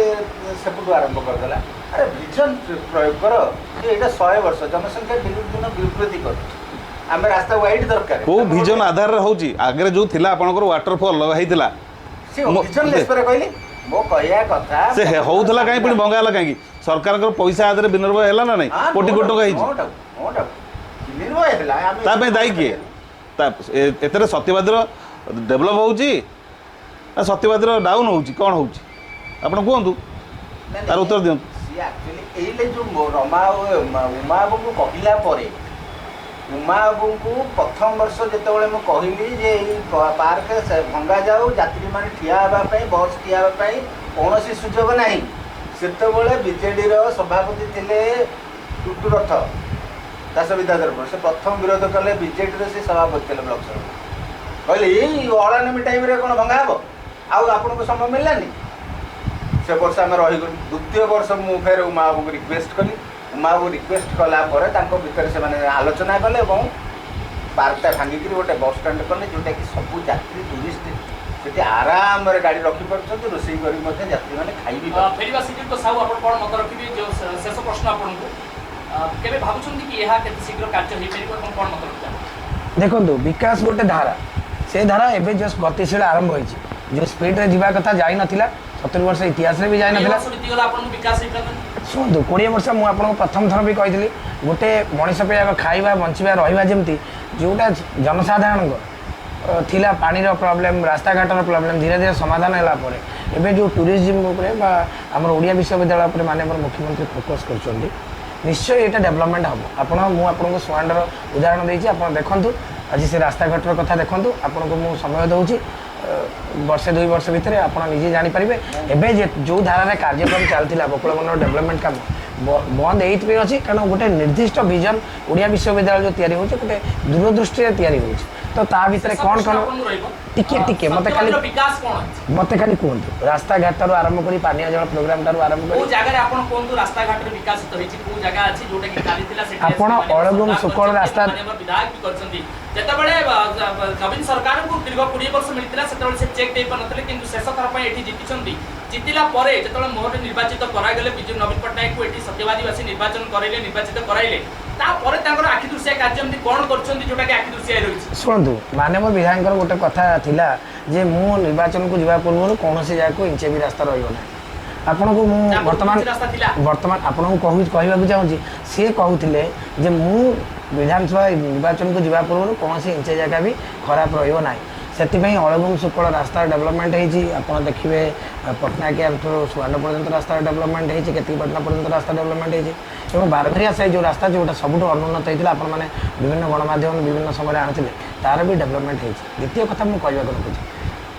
ସେପଟୁ ଆରମ୍ଭ କରିଦେଲା। ଆରେ, ଭିଜନ ପ୍ରୟୋଗ କର ଯେ ଏଇଟା 100 ବର୍ଷ, ଜନସଂଖ୍ୟା ଦିନକୁ ଦିନ ବୃଦ୍ଧି କରୁଛି, ଆମେ ରାସ୍ତା ୱାଇଡ୍ ଦରକାର। କୋଉ ଭିଜନ ଆଧାରରେ ହେଉଛି? ଆଗରେ ଯୋଉ ଥିଲା ଆପଣଙ୍କର ୱାଟରଫଲ୍ ହେଇଥିଲା। ସେ ଭିଜନ ଲେସ୍ ପରେ କହିଲି, ମୋ କହିବା କଥା ସେ ହଉଥିଲା କାହିଁ, ପୁଣି ଭଙ୍ଗା ହେଲା କାହିଁକି? ସରକାରଙ୍କର ପଇସା ଆଧାରେ ବିନିର୍ମୟ ହେଲା ନା ନାହିଁ? କୋଟି କୋଟି ଟଙ୍କା ହେଇଛି। No doubt, ବିନିର୍ମୟ ହେଲା। ଆମେ ତା ପାଇଁ ଦାୟୀ କିଏ? ତା ଏଥିରେ ସତ୍ୟବାଦୀର ଡେଭଲପ୍ ହେଉଛି ନା ସତ୍ୟବାଦୀର ଡାଉନ୍ ହେଉଛି, କ'ଣ ହେଉଛି, ଆପଣ କୁହନ୍ତୁ, ତାର ଉତ୍ତର ଦିଅନ୍ତୁ। ସିଏ ଆକ୍ଚୁଆଲି ଏଇଲେ ଯୋଉ ରମା ଉମା ବାବୁଙ୍କୁ କହିଲା ପରେ, ଉମା ବାବୁଙ୍କୁ ପ୍ରଥମ ବର୍ଷ ଯେତେବେଳେ ମୁଁ କହିଲି ଯେ ଏଇ ପାର୍କ ଭଙ୍ଗା ଯାଉ, ଯାତ୍ରୀମାନେ ଠିଆ ହେବା ପାଇଁ, ବସ୍ ଠିଆ ହେବା ପାଇଁ କୌଣସି ସୁଯୋଗ ନାହିଁ, ସେତେବେଳେ ବିଜେଡ଼ିର ସଭାପତି ଥିଲେ ଟୁଟୁ ରଥ, ଦାସ ବିଦ୍ୟାଧରପୁର। ସେ ପ୍ରଥମ ବିରୋଧ କଲେ। ବିଜେଡ଼ିର ସେ ସଭାପତି ଥିଲେ, ବ୍ଲକ ସଭାପତି। କହିଲେ, ଏଇ ଅଳାନମୀ ଟାଇମ୍ରେ କ'ଣ ଭଙ୍ଗା ହେବ? ଆଉ ଆପଣଙ୍କୁ ସମୟ ମିଳିଲାନି? ସେ ବର୍ଷ ଆମେ ରହିଗଲୁ। ଦ୍ୱିତୀୟ ବର୍ଷ ମୁଁ ଫେର ଉମା ବାବୁଙ୍କୁ ରିକ୍ୱେଷ୍ଟ କଲି। ଉମା ବାବୁ ରିକ୍ୱେଷ୍ଟ କଲା ପରେ ତାଙ୍କ ଭିତରେ ସେମାନେ ଆଲୋଚନା କଲେ ଏବଂ ପାର୍କଟା ଭାଙ୍ଗିକିରି ଗୋଟେ ବସ୍ ଷ୍ଟାଣ୍ଡ କଲେ, ଯେଉଁଟାକି ସବୁ ଯାତ୍ରୀ, ଟୁରିଷ୍ଟ ସେଠି ଆରାମରେ ଗାଡ଼ି ରଖିପାରୁଛନ୍ତି, ରୋଷେଇ କରିକି ମଧ୍ୟ ଯାତ୍ରୀମାନେ ଖାଇ ବି ପାରୁଛନ୍ତି। ଫେରିବା ଶ୍ରୀଯୁକ୍ତ ସାହୁ, ଆପଣ କ'ଣ ମତ ରଖିବେ? ଯେଉଁ ଶେଷ ପ୍ରଶ୍ନ ଆପଣଙ୍କୁ, କେବେ ଭାବୁଛନ୍ତି କି ଏହା କେତେ ଶୀଘ୍ର କାର୍ଯ୍ୟ ହେଇପାରିବ ଏବଂ କ'ଣ ମତ ରଖିବେ ଆପଣ? ଦେଖନ୍ତୁ, ବିକାଶ ଗୋଟେ ଧାରା। ସେ ଧାରା ଏବେ ଜଷ୍ଟ ଗତିଶୀଳ ଆରମ୍ଭ ହୋଇଛି। ଯେଉଁ ସ୍ପିଡ଼ରେ ଯିବା କଥା ଯାଇନଥିଲା, 70 ବର୍ଷ ଇତିହାସରେ ବି 20 ଯାଇନଥିଲା। ବର୍ଷ ବିତିଗଲା, ଆପଣଙ୍କୁ ବିକାଶ ହେଇପାରିଲାନି? ଶୁଣନ୍ତୁ, 20 ବର୍ଷ ମୁଁ ଆପଣଙ୍କୁ ପ୍ରଥମ ଥର ବି କହିଥିଲି, ଗୋଟେ ମଣିଷ ପାଇଁ ଆଗ ଖାଇବା, ବଞ୍ଚିବା, ରହିବା ଯେମିତି, ଯେଉଁଟା ଜନସାଧାରଣଙ୍କ ଥିଲା, ପାଣିର ପ୍ରୋବ୍ଲେମ୍, ରାସ୍ତାଘାଟର ପ୍ରୋବ୍ଲେମ୍ ଧୀରେ ଧୀରେ ସମାଧାନ ହେଲା ପରେ ଏବେ ଯେଉଁ ଟୁରିଜିମ୍ ଉପରେ ବା ଆମର ଓଡ଼ିଆ ବିଶ୍ୱବିଦ୍ୟାଳୟ ଉପରେ ମାନ୍ୟବର ମୁଖ୍ୟମନ୍ତ୍ରୀ ଫୋକସ୍ କରୁଛନ୍ତି, ନିଶ୍ଚୟ ଏଇଟା ଡେଭଲପମେଣ୍ଟ ହେବ। ଆପଣ, ମୁଁ ଆପଣଙ୍କୁ ସୁଆଣ୍ଡର ଉଦାହରଣ ଦେଇଛି। ଆପଣ ଦେଖନ୍ତୁ, ଆଜି ସେ ରାସ୍ତାଘାଟର କଥା ଦେଖନ୍ତୁ। ଆପଣଙ୍କୁ ମୁଁ ସମୟ ଦେଉଛି, ବର୍ଷେ 2 ବର୍ଷ ଭିତରେ ଆପଣ ନିଜେ ଜାଣିପାରିବେ। ଏବେ ଯେ ଯେଉଁ ଧାରାରେ କାର୍ଯ୍ୟକ୍ରମ ଚାଲିଥିଲା, ବକୁଳବନର ଡେଭଲପମେଣ୍ଟ କାମ ବନ୍ଦ ଏଇଥିପାଇଁ ଅଛି, କାରଣ ଗୋଟେ ନିର୍ଦ୍ଦିଷ୍ଟ ଭିଜନ, ଓଡ଼ିଆ ବିଶ୍ୱବିଦ୍ୟାଳୟ ଯେଉଁ ତିଆରି ହେଉଛି, ଗୋଟେ ଦୂରଦୃଷ୍ଟିରେ ତିଆରି ହେଉଛି। ତ ତା ଭିତରେ ଶେଷ କ'ଣ ପ୍ରଶ୍ନ କ'ଣ ଆପଣଙ୍କୁ ରହିବ। ଟିକେ ଟିକେ ମୋତେ ଖାଲି ସତ୍ୟବାଦୀର ବିକାଶ କ'ଣ ହେଇଛି? ମୋତେ ଖାଲି କୁହନ୍ତୁ, ରାସ୍ତାଘାଟରୁ ଆରମ୍ଭ କରି, ପାନୀୟ ଜଳ ପ୍ରୋଗ୍ରାମ ଠାରୁ ଆରମ୍ଭ କୋଉ କରି ଜାଗାରେ ଆପଣ କୁହନ୍ତୁ, ରାସ୍ତାଘାଟରେ ବିକାଶିତ ହେଇଛି? କୋଉ ଜାଗା ଅଛି ଯୋଉଟା କି ଖାଲି ଥିଲା, ସେଠି ଆପଣ ଆସିକି ମାନ୍ୟବର ଅଳଗୁମ ସରକାର ଶୁକଳ କରିଛନ୍ତି, ରାସ୍ତା ମାନ୍ୟବର ବିଧାୟକ ବି କରିଛନ୍ତି। ଯେତେବେଳେ ନବୀନ ସରକାରଙ୍କୁ ଦୀର୍ଘ 20 ବର୍ଷ ମିଳିଥିଲା, ସେତେବେଳେ ସେ ଚେକ୍ ଦେଇପାରୁନଥିଲେ, କିନ୍ତୁ ଶେଷ ଥର ପାଇଁ ଏଠି ଜିତିଛନ୍ତି। ଜିତିଲା ପରେ ଯେତେବେଳେ ମୋହରେ ନିର୍ବାଚିତ କରାଗଲେ, ବିଜୁ ନବୀନ ପଟ୍ଟନାୟକଙ୍କୁ ଏଠି ସତ୍ୟବାଦୀବାସୀ ନିର୍ବାଚନ କରାଇଲେ, ନିର୍ବାଚିତ କରାଇଲେ, ତାପରେ ତାଙ୍କର ଆଖି ଦୃଶିଆ କାର୍ଯ୍ୟ ଏମିତି କ'ଣ କରୁଛନ୍ତି ଯୋଉଟା କି ଆଖି ଦୃଶିଆ ରହିଛି? ଶୁଣନ୍ତୁ, ମାନ୍ୟବର ବିଧାୟକଙ୍କର ଗୋଟେ କଥା ଥିଲା ଯେ ମୁଁ ନିର୍ବାଚନକୁ ଯିବା ପୂର୍ବରୁ କୌଣସି ଜାଗାକୁ ଇଞ୍ଚେ ବି ରାସ୍ତା ରହିବ ନାହିଁ। ଆପଣଙ୍କୁ ମୁଁ ତା ପୂର୍ବରୁ ବର୍ତ୍ତମାନ କିଛି ରାସ୍ତା ଥିଲା? ବର୍ତ୍ତମାନ ଆପଣଙ୍କୁ କହିବାକୁ ଚାହୁଁଛି, ସିଏ କହୁଥିଲେ ଯେ ମୁଁ ବିଧାନସଭା ନିର୍ବାଚନକୁ ଯିବା ପୂର୍ବରୁ କୌଣସି ଇଞ୍ଚେ ଜାଗା ବି ଖରାପ ରହିବ ନାହିଁ। ସେଥିପାଇଁ ଅଳଗୁମ ଶୁକଳ ରାସ୍ତାର ଡେଭଲପମେଣ୍ଟ ହେଇଛି। ଆପଣ ଦେଖିବେ, ପଟ୍ଟନାୟକିଆଠୁ ସୁଆଣ୍ଡ ପର୍ଯ୍ୟନ୍ତ ରାସ୍ତାର ଡେଭଲପମେଣ୍ଟ ହେଇଛି, କେତିକିପାଟଣା ପର୍ଯ୍ୟନ୍ତ ରାସ୍ତା ଡେଭଲପମେଣ୍ଟ ହେଇଛି। ଏବଂ ବାରଘରିଆ ସାହି ଯେଉଁ ରାସ୍ତା ଯେଉଁଟା ସବୁଠୁ ଅନୁନ୍ନତ ହେଇଥିଲା, ଆପଣମାନେ ବିଭିନ୍ନ ଗଣମାଧ୍ୟମ ବିଭିନ୍ନ ସମୟରେ ଆଣିଥିଲେ, ତାର ବି ଡେଭଲପମେଣ୍ଟ ହେଇଛି। ଦ୍ୱିତୀୟ କଥା ମୁଁ କହିବାକୁ ରଖୁଛି,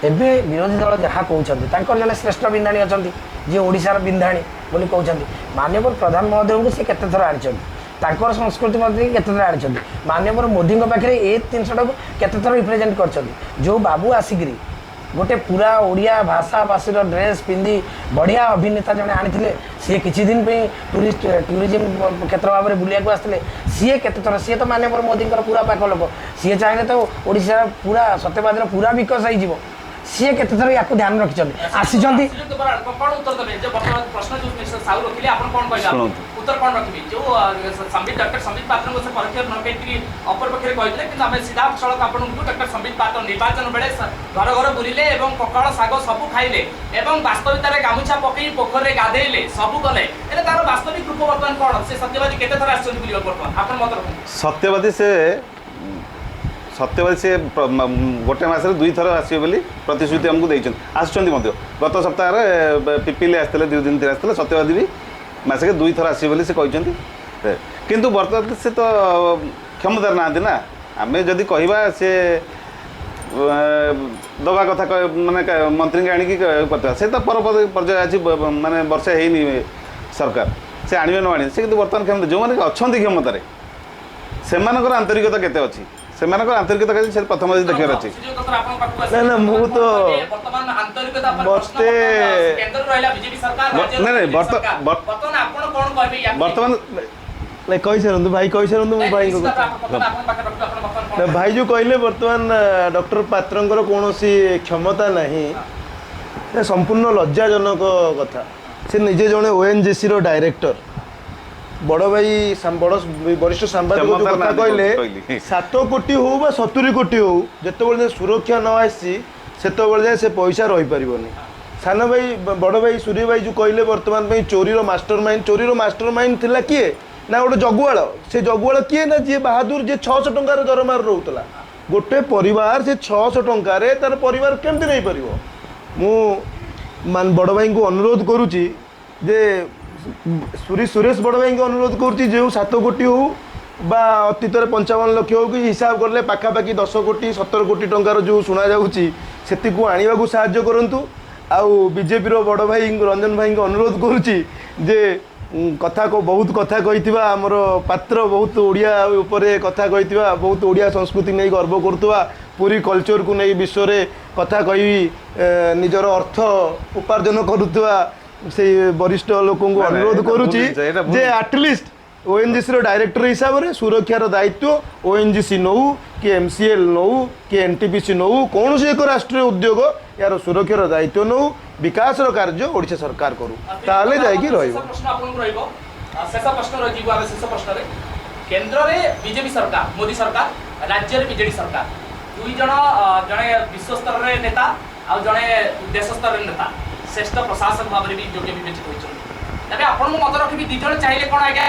ଏବେ ବିରୋଧୀ ଦଳ ଯାହା କହୁଛନ୍ତି, ତାଙ୍କର ଜଣେ ଶ୍ରେଷ୍ଠ ବିନ୍ଧାଣୀ ଅଛନ୍ତି ଯିଏ ଓଡ଼ିଶାର ବିନ୍ଧାଣୀ ବୋଲି କହୁଛନ୍ତି। ମାନ୍ୟବର ପ୍ରଧାନ ମହୋଦୟଙ୍କୁ ସେ କେତେ ଥର ଆଣିଛନ୍ତି, ତାଙ୍କର ସଂସ୍କୃତି ମନ୍ତ୍ରୀକି କେତେ ଥର ଆଣିଛନ୍ତି, ମାନ୍ୟବର ମୋଦିଙ୍କ ପାଖରେ ଏ ଜିନିଷଟାକୁ କେତେ ଥର ରିପ୍ରେଜେଣ୍ଟ କରିଛନ୍ତି। ଯେଉଁ ବାବୁ ଆସିକିରି ଗୋଟେ ପୁରା ଓଡ଼ିଆ ଭାଷାଭାଷୀର ଡ୍ରେସ୍ ପିନ୍ଧି ବଢ଼ିଆ ଅଭିନେତା ଜଣେ ଆଣିଥିଲେ, ସିଏ କିଛି ଦିନ ପାଇଁ ଟୁରିଜିମ୍ କ୍ଷେତ୍ର ଭାବରେ ବୁଲିବାକୁ ଆସିଥିଲେ, ସିଏ କେତେ ଥର, ସିଏ ତ ମାନ୍ୟବର ମୋଦିଙ୍କର ପୁରା ପାଖ ଲୋକ, ସିଏ ଚାହିଁଲେ ତ ଓଡ଼ିଶାର ପୁରା ସତ୍ୟବାଦୀର ପୁରା ବିକାଶ ହେଇଯିବ, ସିଏ କେତେ ଥର ୟାକୁ ଧ୍ୟାନ ରଖିଛନ୍ତି, ଆସିଛନ୍ତି। ଶ୍ରୀଯୁକ୍ତ ବରାଳ, କଣ ଉତ୍ତର ଦେବେ ଯେ ବର୍ତ୍ତମାନ ପ୍ରଶ୍ନ ଯୋଉ ମିଷ୍ଟର ସାହୁ ରଖିଲେ, ଆପଣ କଣ କହିବେ? ଶୁଣନ୍ତୁ। ଉତ୍ତର କଣ ରଖିବେ? ଯୋଉ ସମ୍ବିତ, ଡକ୍ଟର ସମ୍ବିତ ପାତ୍ରଙ୍କୁ ସେ ପରୋକ୍ଷ ନ କହିକି ଅପର ପକ୍ଷରେ କହିଥିଲେ, କିନ୍ତୁ ଆମେ ସିଧାସଳଖ ଆପଣଙ୍କୁ ଡକ୍ଟର ସମ୍ବିତ ପାତ୍ର ନିର୍ବାଚନ ବେଳେ ଘର ଘର ବୁଲିଲେ ଏବଂ ପଖାଳ ଶାଗ ସବୁ ଖାଇଲେ ଏବଂ ବାସ୍ତବିକତାରେ ଗାମୁଛା ପକେଇ ପୋଖରୀରେ ଗାଧେଇଲେ, ସବୁ କଲେ, ହେଲେ ତାର ବାସ୍ତବିକ ରୂପ ବର୍ତ୍ତମାନ କଣ? ସେ ସତ୍ୟବାଦୀ କେତେ ଥର ଆସିଛନ୍ତି ବୁଲିବାକୁ ବର୍ତ୍ତମାନ ଆପଣ ମତ ରଖନ୍ତୁ। ସତ୍ୟବାଦୀ ସେ ଗୋଟେ ମାସରେ 2 ଥର ଆସିବେ ବୋଲି ପ୍ରତିଶ୍ରୁତି ଆମକୁ ଦେଇଛନ୍ତି, ଆସୁଛନ୍ତି ମଧ୍ୟ। ଗତ ସପ୍ତାହରେ ପିପିଲି ଆସିଥିଲେ, 2 ଦିନ ଥରେ ଆସିଥିଲେ। ସତ୍ୟବାଦୀ ବି ମାସକେ 2 ଥର ଆସିବେ ବୋଲି ସେ କହିଛନ୍ତି। କିନ୍ତୁ ବର୍ତ୍ତମାନ ସେ ତ କ୍ଷମତାରେ ନାହାନ୍ତି ନା। ଆମେ ଯଦି କହିବା ସେ ଦେବା କଥା ମାନେ ମନ୍ତ୍ରୀଙ୍କୁ ଆଣିକି କଥା, ସେ ତ ପର ପର୍ଯ୍ୟାୟ ଅଛି, ମାନେ ବର୍ଷେ ହେଇନି ସରକାର, ସେ ଆଣିବେ ନ ଆଣିବେ ସେ। କିନ୍ତୁ ବର୍ତ୍ତମାନ କ୍ଷମତା ଯେଉଁମାନେ ଅଛନ୍ତି କ୍ଷମତାରେ, ସେମାନଙ୍କର ଆନ୍ତରିକତା କେତେ ଅଛି, ସେମାନଙ୍କର ଆନ୍ତରିକତା କେତେ ସେ ପ୍ରଥମ ଦେଖିବାର ଅଛି। ଶ୍ରୀଯୁକ୍ତ ଦତ୍ତ, ଆପଣଙ୍କ ପାଖକୁ ନା, ନା, ମୁଁ ଆସିବି। ବର୍ତ୍ତମାନ ଆନ୍ତରିକତା ଉପରେ ପ୍ରଶ୍ନ। ବର୍ତ୍ତମାନ କେନ୍ଦ୍ରରେ ରହିଲା ବିଜେପି ସରକାର, ରାଜ୍ୟରେ ନାଇଁ, ନାଇଁ, ବିଜେପି ସରକାର। ବର୍ତ୍ତମାନ ଆପଣ କଣ କହିବେ ୟାକୁ ନେଇ? ବର୍ତ୍ତମାନ ନାଇଁ, କହିସାରନ୍ତୁ ଭାଇ, କହିସାରନ୍ତୁ। ମୁଁ ନାଇଁ, ଭାଇଙ୍କ ନିଶ୍ଚିତ କଥା ଭାବେ ଆପଣ ବର୍ତ୍ତମାନ ଆପଣଙ୍କ ପାଖରେ ରଖିବେ, ଆପଣ ବର୍ତ୍ତମାନ କଣ ନା, କହିବେ? ଭାଇ ଯେଉଁ କହିଲେ ବର୍ତ୍ତମାନ ଡକ୍ଟର ପାତ୍ରଙ୍କର କୌଣସି କ୍ଷମତା ନାହିଁ, ଏ ସମ୍ପୂର୍ଣ୍ଣ ଲଜ୍ଜାଜନକ କଥା। ସେ ନିଜେ ଜଣେ ଓଏନଜିସିର ଡାଇରେକ୍ଟର। ବଡ଼ ଭାଇ, ବଡ଼ ବରିଷ୍ଠ ସାମ୍ବାଦିକ ଯେଉଁ କ୍ଷମତାରେ କଥା ନାହାନ୍ତି କହିଲେ, କହିଲି। 7 କୋଟି ହଉ ବା 70 କୋଟି ହଉ, ଯେତେବେଳେ ଯାଏଁ ସୁରକ୍ଷା ନ ଆସିଛି ସେତେବେଳେ ଯାଏଁ ସେ ପଇସା ରହିପାରିବନି। ସାନ ଭାଇ, ବଡ଼ ଭାଇ ସୂର୍ଯ୍ୟ ଭାଇ ଯେଉଁ କହିଲେ ବର୍ତ୍ତମାନ ପାଇଁ ଚୋରିର ମାଷ୍ଟର ମାଇଣ୍ଡ, ଚୋରିର ମାଷ୍ଟର ମାଇଣ୍ଡ ଥିଲା କିଏ ନା ଗୋଟେ ଜଗୁଆଳ। ସେ ଜଗୁଆଳ କିଏ ନା ଯିଏ ବାହାଦୁର, ଯିଏ 600 ଟଙ୍କାର ଦରମାରେ ରହୁଥିଲା। ଗୋଟେ ପରିବାର ସେ 600 ଟଙ୍କାରେ ତାର ପରିବାର କେମିତି ନେଇପାରିବ? ମୁଁ ମାନେ ବଡ଼ ଭାଇଙ୍କୁ ଅନୁରୋଧ କରୁଛି ଯେ ସୁରେଶ ବଡ଼ ଭାଇଙ୍କୁ ଅନୁରୋଧ କରୁଛି, ଯେଉଁ 7 କୋଟି ହଉ ବା ଅତୀତରେ 55 ଲକ୍ଷ ହଉ କି ହିସାବ କଲେ ପାଖାପାଖି 10 କୋଟି 17 କୋଟି ଟଙ୍କାର ଯେଉଁ ଶୁଣାଯାଉଛି, ସେତିକୁ ଆଣିବାକୁ ସାହାଯ୍ୟ କରନ୍ତୁ। ଆଉ ବିଜେପିର ବଡ଼ ଭାଇ ରଞ୍ଜନ ଭାଇଙ୍କୁ ଅନୁରୋଧ କରୁଛି ଯେ କଥା ବହୁତ କଥା କହିଥିବା ଆମର ପାତ୍ର, ବହୁତ ଓଡ଼ିଆ ଉପରେ କଥା କହିଥିବା, ବହୁତ ଓଡ଼ିଆ ସଂସ୍କୃତି ନେଇ ଗର୍ବ କରୁଥିବା, ପୁରୀ କଲଚରକୁ ନେଇ ବିଶ୍ୱରେ କଥା କହି ନିଜର ଅର୍ଥ ଉପାର୍ଜନ କରୁଥିବା ସେଇ ବରିଷ୍ଠ ଲୋକଙ୍କୁ ନା, ନା, ଅନୁରୋଧ ଏଇଟା ଭୁଲ କରୁଛି ଜିନିଷ, ଏଇଟା ଭୁଲ ଯେ ଜିନିଷ। ଆଟଲିଷ୍ଟ ଓଏନଜିସିର ଡାଇରେକ୍ଟର ହିସାବରେ ସୁରକ୍ଷାର ଦାୟିତ୍ୱ ଓଏନଜିସି ନେଉ କି ଏମସିଏଲ୍ ନେଉ କି ଏନଟିପିସି ନେଉ, କୌଣସି ଏକ ରାଷ୍ଟ୍ରୀୟ ଉଦ୍ୟୋଗ ଏହାର ସୁରକ୍ଷାର ଦାୟିତ୍ୱ ନେଉ, ବିକାଶର କାର୍ଯ୍ୟ ଓଡ଼ିଶା ସରକାର କରୁ, ତାହେଲେ ଯାଇକି ରହିବ। ଶେଷ ପ୍ରଶ୍ନ ଆପଣଙ୍କୁ ରହିବ। ଶେଷ ପ୍ରଶ୍ନ ରହିଯିବ। ଆମେ ଶେଷ ପ୍ରଶ୍ନରେ, କେନ୍ଦ୍ରରେ ବିଜେପି ସରକାର, ମୋଦି ସରକାର, ରାଜ୍ୟରେ ବିଜେଡି ସରକାର, ଦୁଇ ଜଣ ଜଣେ ବିଶ୍ୱ ସ୍ତରରେ ନେତା ଆଉ ଜଣେ ଦେଶ ସ୍ତରରେ ନେତା, ଶ୍ରେଷ୍ଠ ପ୍ରଶାସକ ଭାବରେ ବି ଯୋଗ୍ୟ ବିବେଚିତ ହୋଇଛନ୍ତି। ତେବେ ଆପଣଙ୍କୁ ମତ ରଖିବି, ଦି ଜଣ ଚାହିଁଲେ କ'ଣ ଆଜ୍ଞା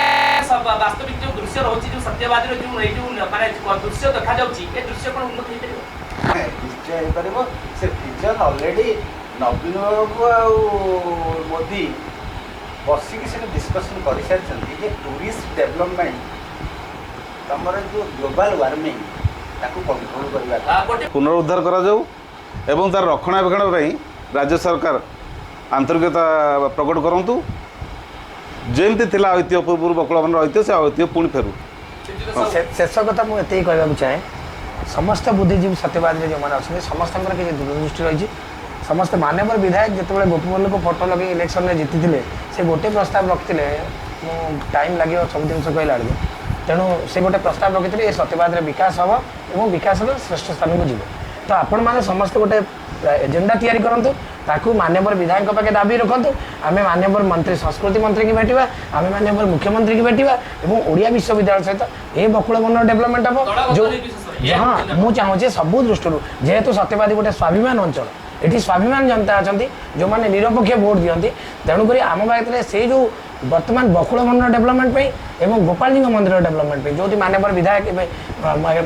ବାସ୍ତବିକ ଯୋଉ ଦୃଶ୍ୟ ରହୁଛି, ଯୋଉ ସତ୍ୟବାଦୀର ଯୋଉ ଏଇ ଯୋଉ ମାନେ ଦୃଶ୍ୟ ଦେଖାଯାଉଛି, ଏ ଦୃଶ୍ୟ କ'ଣ ଉନ୍ନତି ହେଇପାରିବ? ନିଶ୍ଚୟ ହେଇପାରିବ। ସେ ଭିଜନ ଅଲରେଡ଼ି ନବୀନ ବାବୁ ଆଉ ମୋଦି ବସିକି ସେଠି ଡିସ୍କସନ୍ କରିସାରିଛନ୍ତି ଯେ ଟୁରିଷ୍ଟ ଡେଭଲପମେଣ୍ଟ, ତମର ଯେଉଁ ଗ୍ଲୋବାଲ ୱାର୍ମିଂ ତାକୁ କଣ୍ଟ୍ରୋଲ କରିବା। ଗୋଟେ ପୁନରୁଦ୍ଧାର କରାଯାଉ ଏବଂ ତାର ରକ୍ଷଣାବେକ୍ଷଣ ପାଇଁ ରାଜ୍ୟ ସରକାର ଆନ୍ତରିକତା ପ୍ରକଟ କରନ୍ତୁ। ଯେମିତି ଥିଲା ଐତିହ୍ୟ ପୂର୍ବରୁ, ବକୁଳବନର ଐତିହ୍ୟ, ସେ ଐତିହ୍ୟ ପୁଣି ଫେରୁ। ଶ୍ରୀଯୁକ୍ତ ସାହୁ, ଶେଷ କଥା ମୁଁ ଏତିକି କହିବାକୁ ଚାହେଁ, ସମସ୍ତ ବୁଦ୍ଧିଜୀବୀ ସତ୍ୟବାଦୀରେ ଯେଉଁମାନେ ଅଛନ୍ତି, ସମସ୍ତଙ୍କର କିଛି ଦୂରଦୃଷ୍ଟି ରହିଛି। ସମସ୍ତେ ମାନ୍ୟବର ବିଧାୟକ ଯେତେବେଳେ ଗୋପବନ୍ଧୁଙ୍କୁ ଫଟୋ ଲଗେଇ ଇଲେକ୍ସନରେ ଜିତିଥିଲେ, ସେ ଗୋଟେ ପ୍ରସ୍ତାବ ରଖିଥିଲେ। ମୁଁ ଟାଇମ୍ ଲାଗିବ ସବୁ ଜିନିଷ କହିଲା ବେଳକୁ, ତେଣୁ ସେ ଗୋଟେ ପ୍ରସ୍ତାବ ରଖିଥିଲେ, ଏ ସତ୍ୟବାଦୀର ବିକାଶ ହେବ ଏବଂ ବିକାଶର ଶ୍ରେଷ୍ଠ ସ୍ଥାନକୁ ଯିବ। ତ ଆପଣମାନେ ସମସ୍ତେ ଗୋଟେ ଏଜେଣ୍ଡା ତିଆରି କରନ୍ତୁ, ତାକୁ ମାନ୍ୟବର ବିଧାୟକଙ୍କ ପାଖେ ଦାବି ରଖନ୍ତୁ। ଆମେ ମାନ୍ୟବର ମନ୍ତ୍ରୀ, ସଂସ୍କୃତି ମନ୍ତ୍ରୀକି ଭେଟିବା, ଆମେ ମାନ୍ୟବର ମୁଖ୍ୟମନ୍ତ୍ରୀକି ଭେଟିବା ଏବଂ ଓଡ଼ିଆ ବିଶ୍ୱବିଦ୍ୟାଳୟ ସହିତ ଏ ବକୁଳବନର ଡେଭଲପମେଣ୍ଟ ହେବ। ଦଳଗତ ଯେଉଁ ନିର୍ବିଶେଷରେ, ଏ ହଁ, ମୁଁ ଚାହୁଁଛି ସବୁ ଦୃଷ୍ଟିରୁ, ଯେହେତୁ ସତ୍ୟବାଦୀ ଗୋଟେ ସ୍ୱାଭିମାନ ଅଞ୍ଚଳ, ଏଠି ସ୍ୱାଭିମାନ ଜନତା ଅଛନ୍ତି ଯେଉଁମାନେ ନିରପେକ୍ଷ ଭୋଟ ଦିଅନ୍ତି, ତେଣୁକରି ଆମ ପାଖରେ ସେଇ ଯେଉଁ ବର୍ତ୍ତମାନ ବକୁଳବନର ଡେଭଲପମେଣ୍ଟ ପାଇଁ ଏବଂ ଗୋପାଳଜୀଙ୍କ ମନ୍ଦିରର ଡେଭଲପମେଣ୍ଟ ପାଇଁ, ଯେଉଁଠି ମାନ୍ୟବର ବିଧାୟକ ଏବେ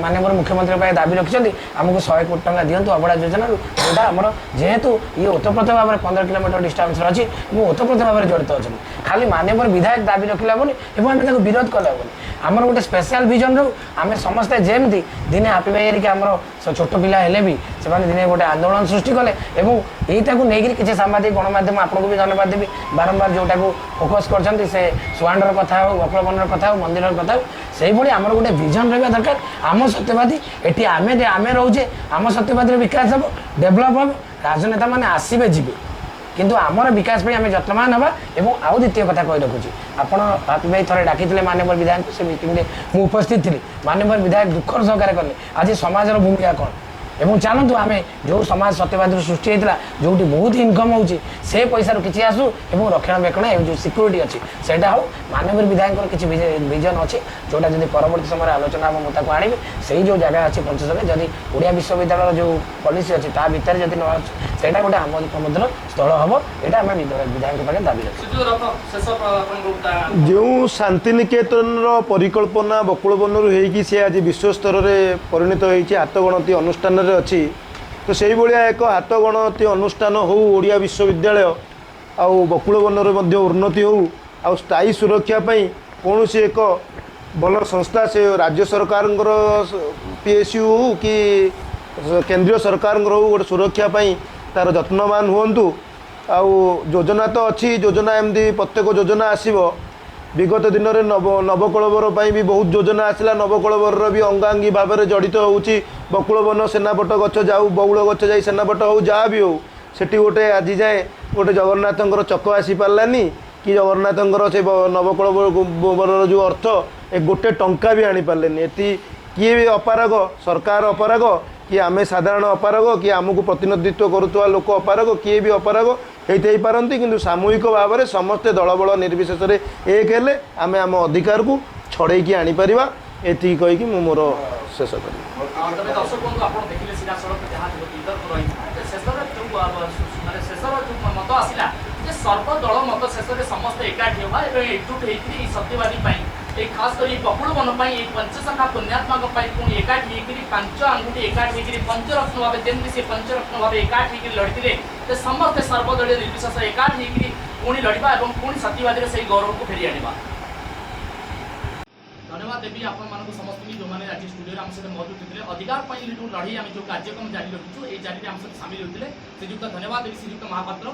ମାନ୍ୟବର ମୁଖ୍ୟମନ୍ତ୍ରୀଙ୍କ ପାଇଁ ଦାବି ରଖିଛନ୍ତି, ଆମକୁ 100 କୋଟି ଟଙ୍କା ଦିଅନ୍ତୁ ଅବଢ଼ା ଯୋଜନାରୁ, ଯେଉଁଟା ଆମର ଯେହେତୁ ଇଏ ଓତପ୍ରୋତ ଭାବରେ 15 କିଲୋମିଟର ଡିଷ୍ଟାନ୍ସରେ ଅଛି ଏବଂ ଓତପ୍ରୋତ ଭାବରେ ଜଡ଼ିତ ଅଛନ୍ତି। ଖାଲି ମାନ୍ୟବର ବିଧାୟକ ଦାବି ରଖିଲେ ହେବନି ଏବଂ ଆମେ ତାକୁ ବିରୋଧ କଲେ ହେବନି। ଆମର ଗୋଟେ ସ୍ପେଶାଲ ଭିଜନ ରହୁ। ଆମେ ସମସ୍ତେ ଯେମିତି ଦିନେ ହାପି ଭାଇ ହେରିକା ଆମର ଛୋଟ ପିଲା ହେଲେ ବି ସେମାନେ ଦିନେ ଗୋଟେ ଆନ୍ଦୋଳନ ସୃଷ୍ଟି କଲେ ଏବଂ ଏଇଟାକୁ ନେଇକରି କିଛି ସାମ୍ବାଦିକ ଗଣମାଧ୍ୟମ, ଆପଣଙ୍କୁ ବି ଧନ୍ୟବାଦ ଦେବି, ବାରମ୍ବାର ଯେଉଁଟାକୁ ଫୋକସ୍ କରିଛନ୍ତି, ସେ ସୁଆଣ୍ଡର କଥା ହଉ, ବକୁଳବନର କଥା ହଉ, ମନ୍ଦିରର କଥା ହଉ, ସେଇଭଳି ଆମର ଗୋଟେ ଭିଜନ ରହିବା ଦରକାର। ଆମ ସତ୍ୟବାଦୀ ଏଠି ଆମେ ରହୁଛେ, ଆମ ସତ୍ୟବାଦୀର ବିକାଶ ହେବ, ଡେଭଲପ୍ ହେବ। ରାଜନେତା ମାନେ ଆସିବେ ଯିବେ, କିନ୍ତୁ ଆମର ବିକାଶ ପାଇଁ ଆମେ ଯତ୍ନବାନ ହେବା। ଏବଂ ଆଉ ଦ୍ୱିତୀୟ କଥା କହି ରଖୁଛି, ଆପଣ ହାପି ଭାଇ ଥରେ ଡାକିଥିଲେ ମାନ୍ୟବର ବିଧାୟକଙ୍କୁ, ସେ ମିଟିଂରେ ମୁଁ ଉପସ୍ଥିତ ଥିଲି। ମାନ୍ୟବର ବିଧାୟକ ଦୁଃଖର ସହକାରେ କଲେ ଆଜି ସମାଜର ଭୂମିକା କ'ଣ ଏବଂ ଚାଲନ୍ତୁ ଆମେ ଯେଉଁ ସମାଜ ସତ୍ୟବାଦୀରୁ ସୃଷ୍ଟି ହେଇଥିଲା, ଯେଉଁଠି ବହୁତ ଇନକମ୍ ହେଉଛି, ସେ ପଇସାରୁ କିଛି ଆସୁ ଏବଂ ରକ୍ଷଣାବେକ୍ଷଣ ଏବଂ ଯେଉଁ ସିକ୍ୟୁରିଟି ଅଛି ସେଇଟା ହଉ। ମାନ୍ୟବର ବିଧାୟକଙ୍କର କିଛି ଭିଜନ ଅଛି, ଯେଉଁଟା ଯଦି ପରବର୍ତ୍ତୀ ସମୟରେ ଆଲୋଚନା ହେବ, ମୁଁ ତାକୁ ଆଣିବି। ସେଇ ଯେଉଁ ଜାଗା ଅଛି ପଞ୍ଚସଖା, ଯଦି ଓଡ଼ିଆ ବିଶ୍ୱବିଦ୍ୟାଳୟର ଯେଉଁ ପଲିସି ଅଛି ତା ଭିତରେ ଯଦି ନ ଆସୁଛି, ସେଇଟା ଗୋଟେ ଆମୋଦ ପ୍ରମୋଦର ସ୍ଥଳ ହେବ। ଏଇଟା ଆମେ ବିଧାୟକଙ୍କ ପାଖରେ ଦାବି ରଖିଛୁ। ଶ୍ରୀଯୁକ୍ତ ରଥ, ଶେଷ ଆପଣଙ୍କ ଯେଉଁ ଶାନ୍ତିନିକେତନର ପରିକଳ୍ପନା ବକୁଳବନରୁ ହେଇକି ସେ ଆଜି ବିଶ୍ୱସ୍ତରରେ ପରିଣତ ହେଇଛି, ହାତଗଣତି ଅନୁଷ୍ଠାନରେ ଅଛି, ତ ସେଇଭଳିଆ ଏକ ହାତଗଣତି ଅନୁଷ୍ଠାନ ହଉ ଓଡ଼ିଆ ବିଶ୍ୱବିଦ୍ୟାଳୟ ଆଉ ବକୁଳବନରେ ମଧ୍ୟ ଉନ୍ନତି ହଉ। ଆଉ ସ୍ଥାୟୀ ସୁରକ୍ଷା ପାଇଁ କୌଣସି ଏକ ଭଲ ସଂସ୍ଥା, ସେ ରାଜ୍ୟ ସରକାରଙ୍କର ପିଏସ୍ୟୁ ହଉ କି କେନ୍ଦ୍ରୀୟ ସରକାରଙ୍କର ହଉ, ଗୋଟେ ସୁରକ୍ଷା ପାଇଁ ତା'ର ଯତ୍ନବାନ ହୁଅନ୍ତୁ। ଆଉ ଯୋଜନା ତ ଅଛି, ଯୋଜନା ଏମିତି ପ୍ରତ୍ୟେକ ଯୋଜନା ଆସିବ। ବିଗତ ଦିନରେ ନବକଳେବର ପାଇଁ ବି ବହୁତ ଯୋଜନା ଆସିଲା। ନବକଳେବରର ବି ଅଙ୍ଗାଙ୍ଗୀ ଭାବରେ ଜଡ଼ିତ ହେଉଛି ବକୁଳବନ। ସେନାପଟ ଗଛ ଯାଉ, ବଉଳ ଗଛ ଯାଇ ସେନାପଟ ହଉ, ଯାହା ବି ହଉ, ସେଠି ଗୋଟେ ଆଜି ଯାଏଁ ଗୋଟେ ଜଗନ୍ନାଥଙ୍କର ଚକ ଆସିପାରିଲାନି କି ଜଗନ୍ନାଥଙ୍କର ସେ ନବକଳେବରର ଯେଉଁ ଅର୍ଥ ଏ ଗୋଟେ ଟଙ୍କା ବି ଆଣିପାରିଲେନି। ଏଠି କିଏ ବି ଅପାରଗ? ସରକାର ଅପାରଗ କି ଆମେ ସାଧାରଣ ଅପାରଗ କି ଆମକୁ ପ୍ରତିନିଧିତ୍ୱ କରୁଥିବା ଲୋକ ଅପାରଗ? କିଏ ବି ଅପାରଗ ହେଇଥାଇପାରନ୍ତି, କିନ୍ତୁ ସାମୂହିକ ଭାବରେ ସମସ୍ତେ ଦଳବଳ ନିର୍ବିଶେଷରେ ଏକ ହେଲେ ଆମେ ଆମ ଅଧିକାରକୁ ଛଡ଼େଇକି ଆଣିପାରିବା। ଏତିକି କହିକି ମୁଁ ମୋର ଶେଷ କରିବି। ତେବେ ଦର୍ଶକ ବନ୍ଧୁ, ଆପଣ ଦେଖିଲେ ସିଧାସଳଖ ଯାହା ଯୋଉ ବିତର୍କ ରହିଥିଲା ଯେ ଶେଷରେ ଯୋଉ ମାନେ ଶେଷର ଯୋଉ ମତ ଆସିଲା ଯେ ସର୍ବଦଳ ମତ ଶେଷରେ ସମସ୍ତେ ଏକାଠି ହେବା ଏବଂ ଏକଜୁଟ ହେଇକିରି ଏଇ ସତ୍ୟବାଦୀ ପାଇଁ, ଏଇ ଖାସ କରି ଏଇ ବକୁଳ ବନ ପାଇଁ, ଏଇ ପଞ୍ଚସଖା ପୁଣ୍ୟାତ୍ମାଙ୍କ ପାଇଁ ପୁଣି ଏକାଠି ହେଇକିରି ପାଞ୍ଚ ଆଙ୍ଗୁଠି ଏକାଠି ହେଇକିରି ପଞ୍ଚରତ୍ନ ଭାବେ, ଯେମିତି ସେ ପଞ୍ଚରତ୍ନ ଭାବେ ଏକାଠି ହେଇକିରି ଲଢ଼ିଥିଲେ, ଯେ ସମସ୍ତେ ସର୍ବଦଳୀୟ ନିର୍ବିଶେଷ ଏକାଠି ହେଇକିରି ପୁଣି ଲଢ଼ିବା ଏବଂ ପୁଣି ସତ୍ୟବାଦୀର ସେଇ ଗୌରବକୁ ଫେରି ଆଣିବା। ଧନ୍ୟବାଦ ଦେବି ଆପଣମାନଙ୍କୁ ସମସ୍ତଙ୍କୁ, ଯେଉଁମାନେ ଆଜି ଷ୍ଟୁଡିଓରେ ଆମ ସହିତ ମହଜୁଦ ଥିଲେ। ଅଧିକାର ପାଇଁ ଯେଉଁ ଲଢ଼େଇ ଆମେ ଯେଉଁ କାର୍ଯ୍ୟକ୍ରମ ଜାରି ରଖିଛୁ, ଏଇ ଜାରିରେ ଆମ ସହିତ ସାମିଲ ହୋଇଥିଲେ ଶ୍ରୀଯୁକ୍ତ, ଧନ୍ୟବାଦ ଦେବି ଶ୍ରୀଯୁକ୍ତ ମହାପାତ୍ର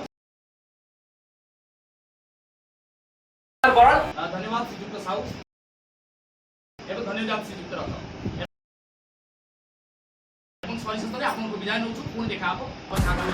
ବରାଳ, ଧନ୍ୟବାଦ ଶ୍ରୀଯୁକ୍ତ ସାହୁ ଏବଂ ଧନ୍ୟବାଦ ଶ୍ରୀଯୁକ୍ତ ରଥ। ଏବଂ ସରିଶେଷରେ ଆପଣଙ୍କୁ ବିଦାୟ ନେଉଛୁ। ପୁଣି ଦେଖା ହେବ ଆଗାମୀ